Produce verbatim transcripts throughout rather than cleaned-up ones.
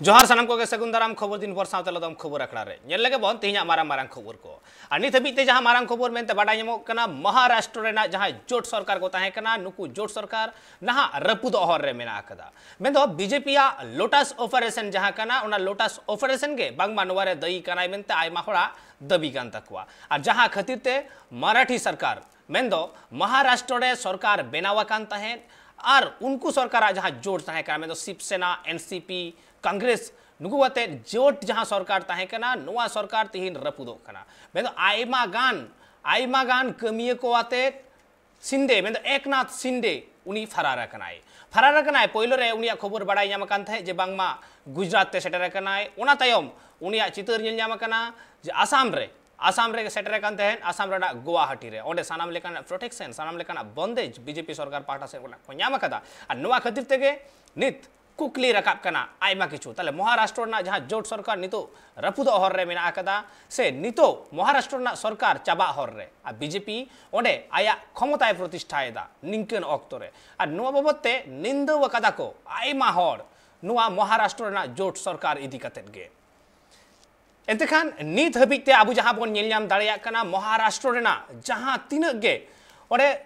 ᱡᱚᱦᱟᱨ ᱥᱟᱱᱟᱢ ᱠᱚᱜᱮ, ᱥᱟᱹᱜᱩᱱ ᱫᱟᱨᱟᱢ ᱠᱷᱚᱵᱚᱨ ᱫᱤᱱ ᱵᱷᱳᱨ ᱥᱟᱶᱛᱮ ᱞᱚᱫᱚᱢ ᱠᱷᱚᱵᱚᱨ ᱟᱠᱷᱲᱟ ᱨᱮ᱾ ᱧᱮᱞ ᱞᱮᱜᱮ ᱵᱚᱱ ᱛᱮᱦᱮᱧᱟᱜ ᱢᱟᱨᱟᱝ ᱢᱟᱨᱟᱝ ᱠᱷᱚᱵᱚᱨ ᱠᱚ᱾ ᱟᱨ ᱱᱤᱛ ᱦᱟᱹᱵᱤᱡ ᱛᱮ ᱡᱟᱦᱟᱸ ᱢᱟᱨᱟᱝ ᱠᱷᱚᱵᱚᱨ ᱢᱮᱱᱛᱮ ᱵᱟᱰᱟᱭ ᱧᱟᱢᱚᱜ ᱠᱟᱱᱟ, ᱢᱚᱦᱟᱨᱟᱥᱴᱨᱚ ᱨᱮᱱᱟᱜ ᱡᱟᱦᱟᱸᱭ ᱡᱳᱴ ᱥᱚᱨᱠᱟᱨ ᱠᱚ ᱛᱟᱦᱮᱸ ᱠᱟᱱᱟ, ᱱᱩᱠᱩ ᱡᱳᱴ ᱥᱚᱨᱠᱟᱨ ᱱᱟᱦᱟᱜ ᱨᱟᱹᱯᱩᱫᱚᱜ ᱦᱚᱨ ᱨᱮ ᱢᱮᱱᱟᱜ ᱟᱠᱟᱫᱟ᱾ ᱢᱮᱱᱫᱚ ᱵᱤᱡᱮᱯᱤ ᱭᱟᱜ ᱞᱳᱴᱟᱥ ᱚᱯᱟᱨᱮᱥᱚᱱ ᱡᱟᱦᱟᱸ ᱠᱟᱱᱟ, ᱚᱱᱟ ᱞᱳᱴᱟᱥ ᱚᱯᱟᱨᱮᱥᱚᱱ ᱜᱮ ᱵᱟᱝᱢᱟ ᱱᱚᱣᱟ ᱨᱮ ᱫᱟᱹᱭᱤ ᱠᱟᱱᱟᱭ ᱢᱮᱱᱛᱮ ᱟᱭᱢᱟ ᱦᱚᱲᱟᱜ ᱫᱟᱹᱵᱤ ᱠᱟᱱ ᱛᱟᱠᱚᱣᱟ᱾ ᱟᱨ ᱡᱟᱦᱟᱸ ᱠᱷᱟᱹᱛᱤᱨ ᱛᱮ ᱢᱟᱨᱟᱴᱷᱤ ᱥᱚᱨᱠᱟᱨ, ᱢᱮᱱᱫᱚ ᱢᱚᱦᱟᱨᱟᱥᱴᱨᱚ ᱨᱮ ᱥᱚᱨᱠᱟᱨ ᱵᱮᱱᱟᱣ ᱟᱠᱟᱱ ᱛᱟᱦᱮᱸᱫ, ᱟᱨ ᱩᱱᱠᱩ ᱥᱚᱨᱠᱟᱨᱟᱜ ᱡᱟᱦᱟᱸ ᱡᱳᱴ ᱛᱟᱦᱮᱸ ᱠᱟᱱᱟ, ᱢᱮᱱᱫᱚ ᱥᱤᱵᱥᱮᱱᱟ, ᱮᱱᱥᱤᱯᱤ, ᱠᱚᱝᱜᱨᱮᱥ, ᱱᱩᱠᱩ ᱟᱛᱮᱫ ᱡᱳᱴ ᱡᱟᱦᱟᱸ ᱥᱚᱨᱠᱟᱨ ᱛᱟᱦᱮᱸ ᱠᱟᱱᱟ, ᱱᱚᱣᱟ ᱥᱚᱨᱠᱟᱨ ᱛᱤᱦᱤᱧ ᱨᱟᱹᱯᱩᱫᱚᱜ ᱠᱟᱱᱟ᱾ ᱢᱮᱱᱫᱚ ᱟᱭᱢᱟ ᱜᱟᱱ, ᱟᱭᱢᱟ ᱜᱟᱱ ᱠᱟᱹᱢᱤᱭᱟᱹ ᱠᱚ ᱟᱛᱮᱫ ᱥᱤᱱᱰᱮ, ᱢᱮᱱᱫᱚ ᱮᱠᱱᱟᱛᱷ ᱥᱤᱱᱰᱮ, ᱩᱱᱤ ᱯᱷᱟᱨᱟᱨ ᱟᱠᱟᱱᱟᱭ᱾ ᱯᱷᱟᱨᱟᱨ ᱟᱠᱟᱱᱟᱭ, ᱯᱳᱭᱞᱳ ᱨᱮ ᱩᱱᱤᱭᱟᱜ ᱠᱷᱚᱵᱚᱨ ᱵᱟᱲᱟᱭ ᱧᱟᱢ ᱟᱠᱟᱱ ᱛᱟᱦᱮᱸᱫ ᱡᱮ ᱵᱟᱝᱢᱟ ᱜᱩᱡᱽᱨᱟᱴ ᱛᱮ ᱥᱮᱴᱮᱨ ᱟᱠᱟᱱᱟᱭ᱾ ᱚᱱᱟ ᱛᱟᱭᱚᱢ ᱩᱱᱤᱭᱟᱜ ᱪᱤᱛᱟᱹᱨ ᱧᱮᱞ ᱧᱟᱢ ᱟᱠᱟᱱᱟ ᱡᱮ ᱟᱥᱟᱢ ᱨᱮ, ᱟᱥᱟᱢ ᱨᱮ ᱥᱮᱴᱮᱨ ᱟᱠᱟᱱ ᱛᱟᱦᱮᱸᱫ, ᱟᱥᱟᱢ ᱨᱮᱱᱟᱜ ᱜᱩᱣᱟᱦᱟᱴᱤ ᱨᱮ᱾ ᱚᱸᱰᱮ ᱥᱟᱱᱟᱢ ᱞᱮᱠᱟᱱᱟᱜ ᱯᱨᱚᱴᱮᱠᱥᱚᱱ, ᱥᱟᱱᱟᱢ ᱞᱮᱠᱟᱱᱟᱜ ᱵᱚᱱᱫᱮᱡᱽ ᱵᱤᱡᱮᱯᱤ ᱥᱚᱨᱠᱟᱨ ᱯᱟᱦᱴᱟ ᱥᱮᱫ ᱠᱷᱚᱱᱟᱜ ᱠᱚ ᱧᱟᱢ ᱟᱠᱟᱫᱟ᱾ ᱟᱨ ᱱᱚᱣᱟ ᱠᱷᱟᱹᱛᱤᱨ ᱛᱮᱜᱮ ᱱᱤᱛ ᱠᱩᱠᱞᱤ ᱨᱟᱠᱟᱵ ᱠᱟᱱᱟ ᱟᱭᱢᱟ ᱠᱤᱪᱷᱩ᱾ ᱛᱟᱦᱞᱮ ᱢᱚᱦᱟᱨᱟᱥᱴᱨᱚ ᱨᱮᱱᱟᱜ ᱡᱟᱦᱟᱸ ᱡᱳᱴ ᱥᱚᱨᱠᱟᱨ ᱱᱤᱛᱚᱜ ᱨᱟᱹᱯᱩᱫᱚᱜ ᱦᱚᱨ ᱨᱮ ᱢᱮᱱᱟᱜ ᱟᱠᱟᱫᱟ, ᱥᱮ ᱱᱤᱛᱚᱜ ᱢᱚᱦᱟᱨᱟᱥᱴᱨᱚ ᱨᱮᱱᱟᱜ ᱥᱚᱨᱠᱟᱨ ᱪᱟᱵᱟᱜ ᱦᱚᱨ ᱨᱮ, ᱟᱨ ᱵᱤᱡᱮᱯᱤ ᱚᱸᱰᱮ ᱟᱭᱟᱜ ᱠᱷᱚᱢᱚᱛᱟᱭ ᱯᱨᱚᱛᱤᱥᱴᱷᱟᱭᱮᱫᱟ ᱱᱤᱝᱠᱟᱹᱱ ᱚᱠᱛᱚ ᱨᱮ᱾ ᱟᱨ ᱱᱚᱣᱟ ᱵᱟᱵᱚᱫ ᱛᱮ ᱱᱤᱱᱫᱟᱹᱣ ᱟᱠᱟᱫᱟ ᱠᱚ ᱟᱭᱢᱟ ᱦᱚᱲ ᱱᱚᱣᱟ ᱢᱚᱦᱟᱨᱟᱥᱴᱨᱚ ᱨᱮᱱᱟᱜ ᱡᱳᱴ ᱥᱚᱨᱠᱟᱨ ᱤᱫᱤ ᱠᱟᱛᱮᱫ ᱜᱮ᱾ ᱮᱱᱛᱮ ᱠᱷᱟᱱ ᱱᱤᱛ ᱦᱟᱹᱵᱤᱡ ᱛᱮ ᱟᱵᱚ ᱡᱟᱦᱟᱸ ᱵᱚᱱ ᱧᱮᱞ ᱧᱟᱢ ᱫᱟᱲᱮᱭᱟᱜ ᱠᱟᱱᱟ, ᱢᱚᱦᱟᱨᱟᱥᱴᱨᱚ ᱨᱮᱱᱟᱜ ᱡᱟᱦᱟᱸ ᱛᱤᱱᱟᱹᱜ ᱜᱮ ᱚᱸᱰᱮ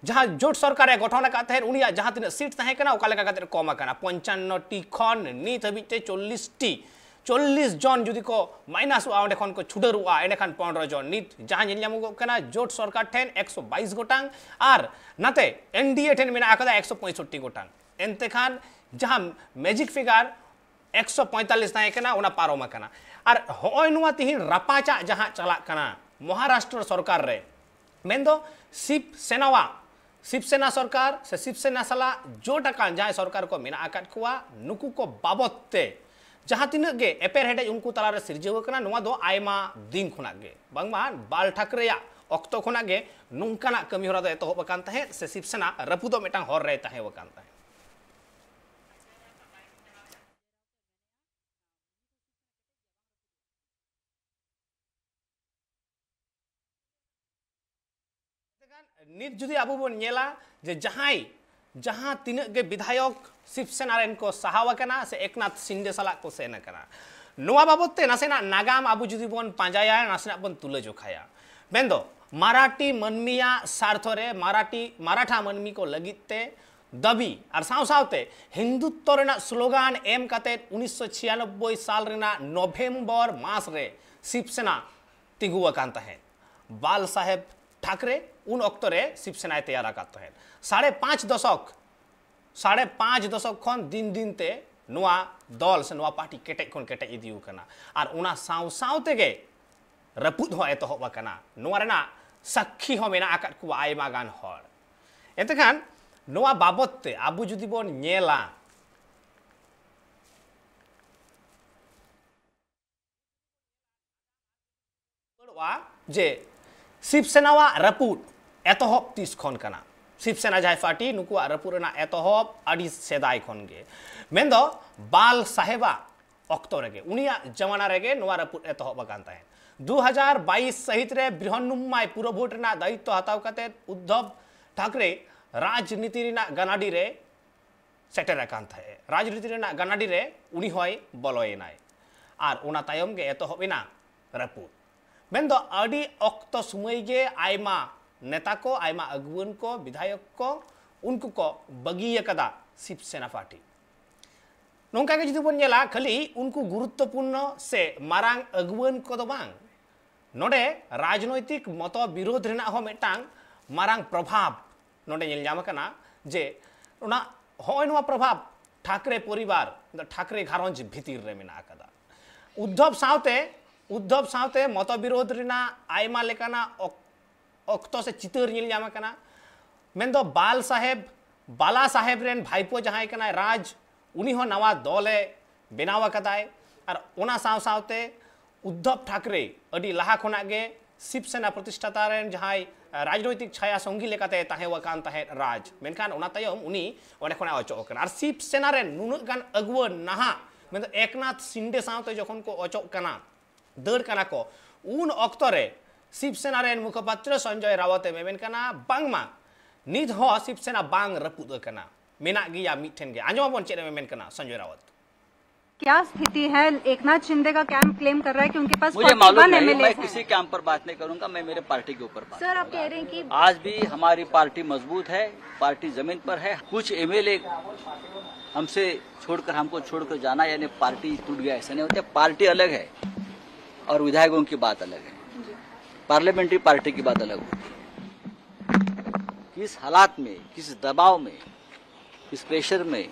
ᱡᱟᱦᱟᱸ ᱡᱳᱴ ᱥᱚᱨᱠᱟᱨᱮ ᱜᱚᱴᱷᱚᱱ ᱟᱠᱟᱫ ᱛᱟᱦᱮᱸᱫ, ᱩᱱᱤᱭᱟᱜ ᱡᱟᱦᱟᱸ ᱛᱤᱱᱟᱹᱜ ᱥᱤᱴ ᱛᱟᱦᱮᱸ ᱠᱟᱱᱟ, ᱚᱠᱟ ᱞᱮᱠᱟ ᱠᱟᱛᱮ ᱠᱚᱢ ᱟᱠᱟᱱᱟ, ᱯᱚᱧᱪᱟᱱᱱᱚ ᱴᱤ ᱠᱷᱚᱱ ᱱᱤᱛ ᱦᱟᱹᱵᱤᱡ ᱛᱮ ᱪᱚᱞᱞᱤᱥ ᱴᱤ, ᱪᱚᱞᱞᱤᱥ ᱡᱚᱱ ᱡᱩᱫᱤ ᱠᱚ ᱢᱟᱭᱱᱟᱥᱚᱜᱼᱟ, ᱚᱸᱰᱮ ᱠᱷᱚᱱ ᱠᱚ ᱪᱷᱩᱰᱟᱹᱨᱚᱜᱼᱟ, ᱮᱸᱰᱮᱠᱷᱟᱱ ᱯᱚᱱᱨᱚ ᱡᱚᱱ᱾ ᱱᱤᱛ ᱡᱟᱦᱟᱸ ᱧᱮᱞ ᱧᱟᱢᱚᱜᱚᱜ ᱠᱟᱱᱟ, ᱡᱳᱴ ᱥᱚᱨᱠᱟᱨ ᱴᱷᱮᱱ ᱮᱠᱥᱚ ᱵᱟᱭᱤᱥ ᱜᱚᱴᱟᱝ ᱟᱨ ᱱᱟᱛᱮ ᱮᱱᱰᱤᱮ ᱴᱷᱮᱱ ᱢᱮᱱᱟᱜ ᱟᱠᱟᱫᱟ ᱮᱠᱥᱚ ᱯᱚᱸᱭᱥᱚᱴᱴᱤ ᱜᱚᱴᱟᱝ᱾ ᱮᱱᱛᱮ ᱠᱷᱟᱱ ᱡᱟᱦᱟᱸ ᱢᱮᱡᱤᱠ ᱯᱷᱤᱜᱟᱨ ᱮᱠᱥᱚ ᱯᱚᱸᱭᱛᱟᱞᱞᱤᱥ ᱛᱟᱦᱮᱸ ᱠᱟᱱᱟ, ᱚᱱᱟ ᱯᱟᱨᱚᱢ ᱟᱠᱟᱱᱟ᱾ ᱟᱨ ᱦᱚᱸᱜᱼᱚᱭ ᱱᱚᱣᱟ ᱛᱤᱦᱤᱧ ᱨᱟᱯᱟᱪᱟᱜ ᱡᱟᱦᱟᱸ ᱪᱟᱞᱟᱜ ᱠᱟᱱᱟ ᱢᱚᱦᱟᱨᱟᱥᱴᱨᱚ ᱥᱚᱨᱠᱟᱨ ᱨᱮ, ᱢᱮᱱᱫᱚ ᱥᱤᱵ ᱥᱮᱱᱟᱣᱟᱜ, ᱥᱤᱵ ᱥᱮᱱᱟ ᱥᱚᱨᱠᱟᱨ ᱥᱮ ᱥᱤᱵ ᱥᱮᱱᱟ ᱥᱟᱞᱟᱜ ᱡᱳᱴ ᱟᱠᱟᱱ ᱡᱟᱦᱟᱸᱭ ᱥᱚᱨᱠᱟᱨ ᱠᱚ ᱢᱮᱱᱟᱜ ᱟᱠᱟᱫ ᱠᱚᱣᱟ, ᱱᱩᱠᱩ ᱠᱚ ᱵᱟᱵᱚᱛ ᱛᱮ ᱡᱟᱦᱟᱸ ᱛᱤᱱᱟᱹᱜ ᱜᱮ ᱮᱯᱮᱨ ᱦᱮᱰᱮᱡ ᱩᱱᱠᱩ ᱛᱟᱞᱟᱨᱮ ᱥᱤᱨᱡᱟᱹᱣ ᱟᱠᱟᱱᱟ, ᱱᱚᱣᱟ ᱫᱚ ᱟᱭᱢᱟ ᱫᱤᱱ ᱠᱷᱚᱱᱟᱜ ᱜᱮ, ᱵᱟᱝᱢᱟ ᱵᱟᱞ ᱴᱷᱟᱠᱨᱮᱭᱟᱜ ᱚᱠᱛᱚ ᱠᱷᱚᱱᱟᱜ ᱜᱮ ᱱᱚᱝᱠᱟᱱᱟᱜ ᱠᱟᱹᱢᱤ ᱦᱚᱨᱟ ᱫᱚ ᱮᱛᱚᱦᱚᱵ ᱟᱠᱟᱱ ᱛᱟᱦᱮᱸᱫ, ᱥᱮ ᱥᱤᱵ ᱥᱮᱱᱟ ᱨᱟᱹᱯᱩᱫᱚᱜ ᱢᱤᱫᱴᱟᱝ ᱦᱚᱨ ᱨᱮᱭ ᱛᱟᱦᱮᱸ ᱟᱠᱟᱱ ᱛᱟᱦᱮᱸᱫ᱾ ᱱᱤᱛ ᱡᱩᱫᱤ ᱟᱵᱚ ᱵᱚᱱ ᱧᱮᱞᱟ ᱡᱮ ᱡᱟᱦᱟᱸᱭ ᱡᱟᱦᱟᱸ ᱛᱤᱱᱟᱹᱜ ᱜᱮ ᱵᱤᱫᱷᱟᱭᱚᱠ ᱥᱤᱵᱥᱮᱱᱟ ᱨᱮᱱ ᱠᱚ ᱥᱟᱦᱟᱣ ᱟᱠᱟᱱᱟ ᱥᱮ ᱮᱠᱱᱟᱛᱷ ᱥᱤᱱᱰᱮ ᱥᱟᱞᱟᱜ ᱠᱚ ᱥᱮᱱ ᱟᱠᱟᱱᱟ, ᱱᱚᱣᱟ ᱵᱟᱵᱚᱛ ᱛᱮ ᱱᱟᱥᱮᱱᱟᱜ ᱱᱟᱜᱟᱢ ᱟᱵᱚ ᱡᱩᱫᱤ ᱵᱚᱱ ᱯᱟᱸᱡᱟᱭᱟ, ᱱᱟᱥᱮᱱᱟᱜ ᱵᱚᱱ ᱛᱩᱞᱟᱹ ᱡᱚᱠᱷᱟᱭᱟ, ᱢᱮᱱᱫᱚ ᱢᱟᱨᱟᱴᱷᱤ ᱢᱟᱹᱱᱢᱤᱭᱟᱜ ᱥᱟᱨᱛᱷᱚ ᱨᱮ, ᱢᱟᱨᱟᱴᱷᱤ, ᱢᱟᱨᱟᱴᱷᱟ ᱢᱟᱹᱱᱢᱤ ᱠᱚ ᱞᱟᱹᱜᱤᱫ ᱛᱮ ᱫᱟᱹᱵᱤ ᱟᱨ ᱥᱟᱶ ᱥᱟᱶᱛᱮ ᱦᱤᱱᱫᱩᱛᱛᱚ ᱨᱮᱱᱟᱜ ᱥᱞᱳᱜᱟᱱ ᱮᱢ ᱠᱟᱛᱮ ᱩᱱᱤᱥᱥᱚ ᱪᱷᱤᱭᱟᱱᱚᱵᱵᱳᱭ ᱥᱟᱞ ᱨᱮᱱᱟᱜ ᱱᱚᱵᱷᱮᱢᱵᱚᱨ ᱢᱟᱥ ᱨᱮ ᱥᱤᱵᱥᱮᱱᱟ ᱛᱤᱸᱜᱩ ᱟᱠᱟᱱ ᱛᱟᱦᱮᱸᱫ᱾ ᱵᱟᱞ ᱥᱟᱦᱮᱵᱽ ᱴᱷᱟᱠᱨᱮ ᱩᱱ ᱚᱠᱛᱚ ᱨᱮ ᱥᱤᱵᱥᱮᱱᱟᱭ ᱛᱮᱭᱟᱨ ᱟᱠᱟᱫ ᱛᱟᱦᱮᱸᱫ᱾ ᱥᱟᱲᱮ ᱯᱟᱸᱪ ᱫᱚᱥᱚᱠ, ᱥᱟᱲᱮ ᱯᱟᱸᱪ ᱫᱚᱥᱚᱠ ᱠᱷᱚᱱ ᱫᱤᱱ ᱫᱤᱱ ᱛᱮ ᱱᱚᱣᱟ ᱫᱚᱞ ᱥᱮ ᱱᱚᱣᱟ ᱯᱟᱨᱴᱤ ᱠᱮᱴᱮᱡ ᱠᱷᱚᱱ ᱠᱮᱴᱮᱡ ᱤᱫᱤ ᱟᱠᱟᱱᱟ᱾ ᱟᱨ ᱚᱱᱟ ᱥᱟᱶ ᱥᱟᱶ ᱛᱮᱜᱮ ᱨᱟᱹᱯᱩᱫ ᱦᱚᱸ ᱮᱛᱚᱦᱚᱵ ᱟᱠᱟᱱᱟ᱾ ᱱᱚᱣᱟ ᱨᱮᱱᱟᱜ ᱥᱟᱹᱠᱷᱤ ᱦᱚᱸ ᱢᱮᱱᱟᱜ ᱟᱠᱟᱫ ᱠᱚᱣᱟ ᱟᱭᱢᱟ ᱜᱟᱱ ᱦᱚᱲ᱾ ᱮᱱᱛᱮ ᱠᱷᱟᱱ ᱱᱚᱣᱟ ᱵᱟᱵᱚᱛ ᱛᱮ ᱟᱵᱚ ᱡᱩᱫᱤ ᱵᱚᱱ ᱧᱮᱞᱟ, ᱨᱩᱣᱟᱹᱲᱚᱜᱼᱟ ᱡᱮ ᱥᱤᱵᱥᱮᱱᱟᱣᱟᱜ ᱨᱟᱹᱯᱩᱫ ᱮᱛᱚᱦᱚᱵ ᱛᱤᱥ ᱠᱷᱚᱱ ᱠᱟᱱᱟ᱾ ᱥᱤᱵᱥᱮᱱᱟ ᱡᱟᱦᱟᱸᱭ ᱯᱟᱨᱴᱤ, ᱱᱩᱠᱩᱣᱟᱜ ᱨᱟᱹᱯᱩᱫ ᱨᱮᱱᱟᱜ ᱮᱛᱚᱦᱚᱵ ᱟᱹᱰᱤ ᱥᱮᱫᱟᱭ ᱠᱷᱚᱱ ᱜᱮ, ᱢᱮᱱᱫᱚ ᱵᱟᱞ ᱥᱟᱦᱮᱵᱟᱜ ᱚᱠᱛᱚ ᱨᱮᱜᱮ, ᱩᱱᱤᱭᱟᱜ ᱡᱟᱢᱟᱱᱟ ᱨᱮᱜᱮ ᱱᱚᱣᱟ ᱨᱟᱹᱯᱩᱫ ᱮᱛᱚᱦᱚᱵ ᱟᱠᱟᱱ ᱛᱟᱦᱮᱸᱫ᱾ ᱫᱩ ᱦᱟᱡᱟᱨ ᱵᱟᱭᱤᱥ ᱥᱟᱹᱦᱤᱛ ᱨᱮ ᱵᱨᱤᱦᱚᱱᱢᱩᱢᱵᱟᱭ ᱯᱩᱨᱚ ᱵᱷᱳᱴ ᱨᱮᱱᱟᱜ ᱫᱟᱭᱤᱛᱛᱚ ᱦᱟᱛᱟᱣ ᱠᱟᱛᱮ ᱩᱫᱽᱫᱷᱚᱵ ᱴᱷᱟᱠᱨᱮ ᱨᱟᱡᱽᱱᱤᱛᱤ ᱨᱮᱱᱟᱜ ᱜᱟᱱᱟᱰᱤ ᱨᱮ ᱥᱮᱴᱮᱨ ᱟᱠᱟᱱ ᱛᱟᱦᱮᱸᱫ᱾ ᱨᱟᱡᱽᱱᱤᱛᱤ ᱨᱮᱱᱟᱜ ᱜᱟᱱᱟᱰᱤ ᱨᱮ ᱩᱱᱤ ᱦᱚᱸᱭ ᱵᱚᱞᱚᱭᱮᱱᱟᱭ᱾ ᱟᱨ ᱚᱱᱟ ᱛᱟᱭᱚᱢ ᱜᱮ ᱮᱛᱚᱦᱚᱵ ᱮᱱᱟ ᱨᱟᱹᱯᱩᱫ᱾ ᱢᱮᱱᱫᱚ ᱟᱹᱰᱤ ᱚᱠᱛᱚ ᱥᱩᱢᱟᱹᱭ ᱜᱮ ᱟᱭᱢᱟ ᱱᱮᱛᱟ ᱠᱚ, ᱟᱭᱢᱟ ᱟᱹᱜᱩᱣᱟᱹᱱ ᱠᱚ, ᱵᱤᱫᱷᱟᱭᱚᱠ ᱠᱚ, ᱩᱱᱠᱩ ᱠᱚ ᱵᱟᱹᱜᱤ ᱟᱠᱟᱫᱟ ᱥᱤᱵᱥᱮᱱᱟ ᱯᱟᱨᱴᱤ᱾ ᱱᱚᱝᱠᱟ ᱜᱮ ᱡᱩᱫᱤ ᱵᱚᱱ ᱧᱮᱞᱟ, ᱠᱷᱟᱹᱞᱤ ᱩᱱᱠᱩ ᱜᱩᱨᱩᱛᱛᱚᱯᱩᱨᱱᱚ ᱥᱮ ᱢᱟᱨᱟᱝ ᱟᱹᱜᱩᱣᱟᱹᱱ ᱠᱚᱫᱚ ᱵᱟᱝ, ᱱᱚᱰᱮ ᱨᱟᱡᱽᱱᱳᱭᱛᱤᱠ ᱢᱚᱛᱚ ᱵᱤᱨᱳᱫᱷ ᱨᱮᱱᱟᱜ ᱦᱚᱸ ᱢᱤᱫᱴᱟᱝ ᱢᱟᱨᱟᱝ ᱯᱨᱚᱵᱷᱟᱵᱽ ᱱᱚᱰᱮ ᱧᱮᱞ ᱧᱟᱢ ᱟᱠᱟᱱᱟ᱾ ᱡᱮ ᱚᱱᱟ, ᱦᱚᱸᱜᱼᱚᱭ ᱱᱚᱣᱟ ᱯᱨᱚᱵᱷᱟᱵᱽ ᱴᱷᱟᱠᱨᱮ ᱯᱚᱨᱤᱵᱟᱨ, ᱴᱷᱟᱠᱨᱮ ᱜᱷᱟᱨᱚᱸᱡᱽ ᱵᱷᱤᱛᱤᱨ ᱨᱮ ᱢᱮᱱᱟᱜ ᱟᱠᱟᱫᱟ᱾ ᱩᱫᱽᱫᱷᱚᱵ ᱥᱟᱶᱛᱮ, ᱩᱫᱽᱫᱷᱚᱵ ᱥᱟᱶᱛᱮ ᱢᱚᱛᱚ ᱵᱤᱨᱳᱫᱷ ᱨᱮᱱᱟᱜ ᱟᱭᱢᱟ ᱞᱮᱠᱟᱱᱟᱜ ᱚᱠ-, ᱚᱠᱛᱚ ᱥᱮ ᱪᱤᱛᱟᱹᱨ ᱧᱮᱞ ᱧᱟᱢ ᱟᱠᱟᱱᱟ᱾ ᱢᱮᱱᱫᱚ ᱵᱟᱞ ᱥᱟᱦᱮᱵᱽ, ᱵᱟᱞᱟ ᱥᱟᱦᱮᱵᱽ ᱨᱮᱱ ᱵᱷᱟᱭᱯᱳ ᱡᱟᱦᱟᱸᱭ ᱠᱟᱱᱟᱭ ᱨᱟᱡᱽ, ᱩᱱᱤ ᱦᱚᱸ ᱱᱟᱣᱟ ᱫᱚᱞᱮ ᱵᱮᱱᱟᱣ ᱟᱠᱟᱫᱟᱭ᱾ ᱟᱨ ᱚᱱᱟ ᱥᱟᱶ ᱥᱟᱶᱛᱮ ᱩᱫᱽᱫᱷᱚᱵ ᱴᱷᱟᱠᱨᱮ ᱟᱹᱰᱤ ᱞᱟᱦᱟ ᱠᱷᱚᱱᱟᱜ ᱜᱮ ᱥᱤᱵ ᱥᱮᱱᱟ ᱯᱨᱚᱛᱤᱥᱴᱷᱟᱛᱟ ᱨᱮᱱ ᱡᱟᱦᱟᱸᱭ, ᱟ, ᱨᱟᱡᱽᱱᱳᱭᱛᱤᱠ ᱪᱷᱟᱭᱟ ᱥᱚᱝᱜᱤ ᱞᱮᱠᱟᱛᱮ ᱛᱟᱦᱮᱸ ᱟᱠᱟᱱ ᱛᱟᱦᱮᱸᱫ ᱨᱟᱡᱽ, ᱢᱮᱱᱠᱷᱟᱱ ᱚᱱᱟ ᱛᱟᱭᱚᱢ ᱩᱱᱤ ᱚᱸᱰᱮ ᱠᱷᱚᱱᱟᱜ ᱚᱪᱚᱜ ᱟᱠᱟᱱᱟ᱾ ᱟᱨ ᱥᱤᱵ ᱥᱮᱱᱟ ᱨᱮᱱ ᱱᱩᱱᱟᱹᱜ ᱜᱟᱱ ᱟᱹᱜᱩᱣᱟᱹᱱ ᱱᱟᱦᱟᱜ, ᱢᱮᱱᱫᱚ ᱮᱠᱱᱟᱛᱷ ᱥᱤᱱᱰᱮ ᱥᱟᱶᱛᱮ ᱡᱚᱠᱷᱚᱱ ᱠᱚ ᱚᱪᱚᱜ ᱠᱟᱱᱟ, ᱫᱟᱹᱲ ᱠᱟᱱᱟ ᱠᱚ, ᱩᱱ ᱚᱠᱛᱚ ᱨᱮ ᱥᱤᱵ ᱥᱮᱱᱟ ᱨᱮᱱ ᱢᱩᱠᱷᱚᱯᱟᱛᱨᱚ ᱥᱚᱧᱡᱚᱭ ᱨᱟᱣᱟᱛ ᱮ ᱢᱮᱢᱮᱱ ᱠᱟᱱᱟ, ᱵᱟᱝᱢᱟ ᱱᱤᱛ ᱦᱚᱸ ᱥᱤᱵᱥᱮᱱᱟ ᱵᱟᱝ ᱨᱟᱹᱯᱩᱫ ᱟᱠᱟᱱᱟ, ᱢᱮᱱᱟᱜ ᱜᱮᱭᱟ ᱢᱤᱫᱴᱷᱮᱱ ᱜᱮ᱾ ᱟᱸᱡᱚᱢ ᱟᱵᱚᱱ ᱪᱮᱫ ᱮ ᱢᱮᱱ ᱠᱟᱱᱟ ᱥᱚᱧᱡᱚᱭ ᱨᱟᱣᱟᱛ᱾ क्या स्थिति है? एकनाथ शिंदे का कैंप क्लेम कर रहा है कि उनके पास मुझे मालूम इक्यावन नहीं, एमएलए मैं हैं। किसी कैंप पर बात नहीं करूंगा, मैं मेरे पार्टी के ऊपर बात सर, आप कह रहे हैं कि आज भी हमारी पार्टी मजबूत है, पार्टी जमीन पर है। कुछ एमएलए हमसे छोड़कर, हमको छोड़कर जाना, यानी पार्टी टूट गया, ऐसा नहीं होता। पार्टी अलग है और विधायकों की बात अलग है, पार्लियामेंट्री पार्टी की बात अलग होती है। किस हालात में, किस दबाव में, किस प्रेशर में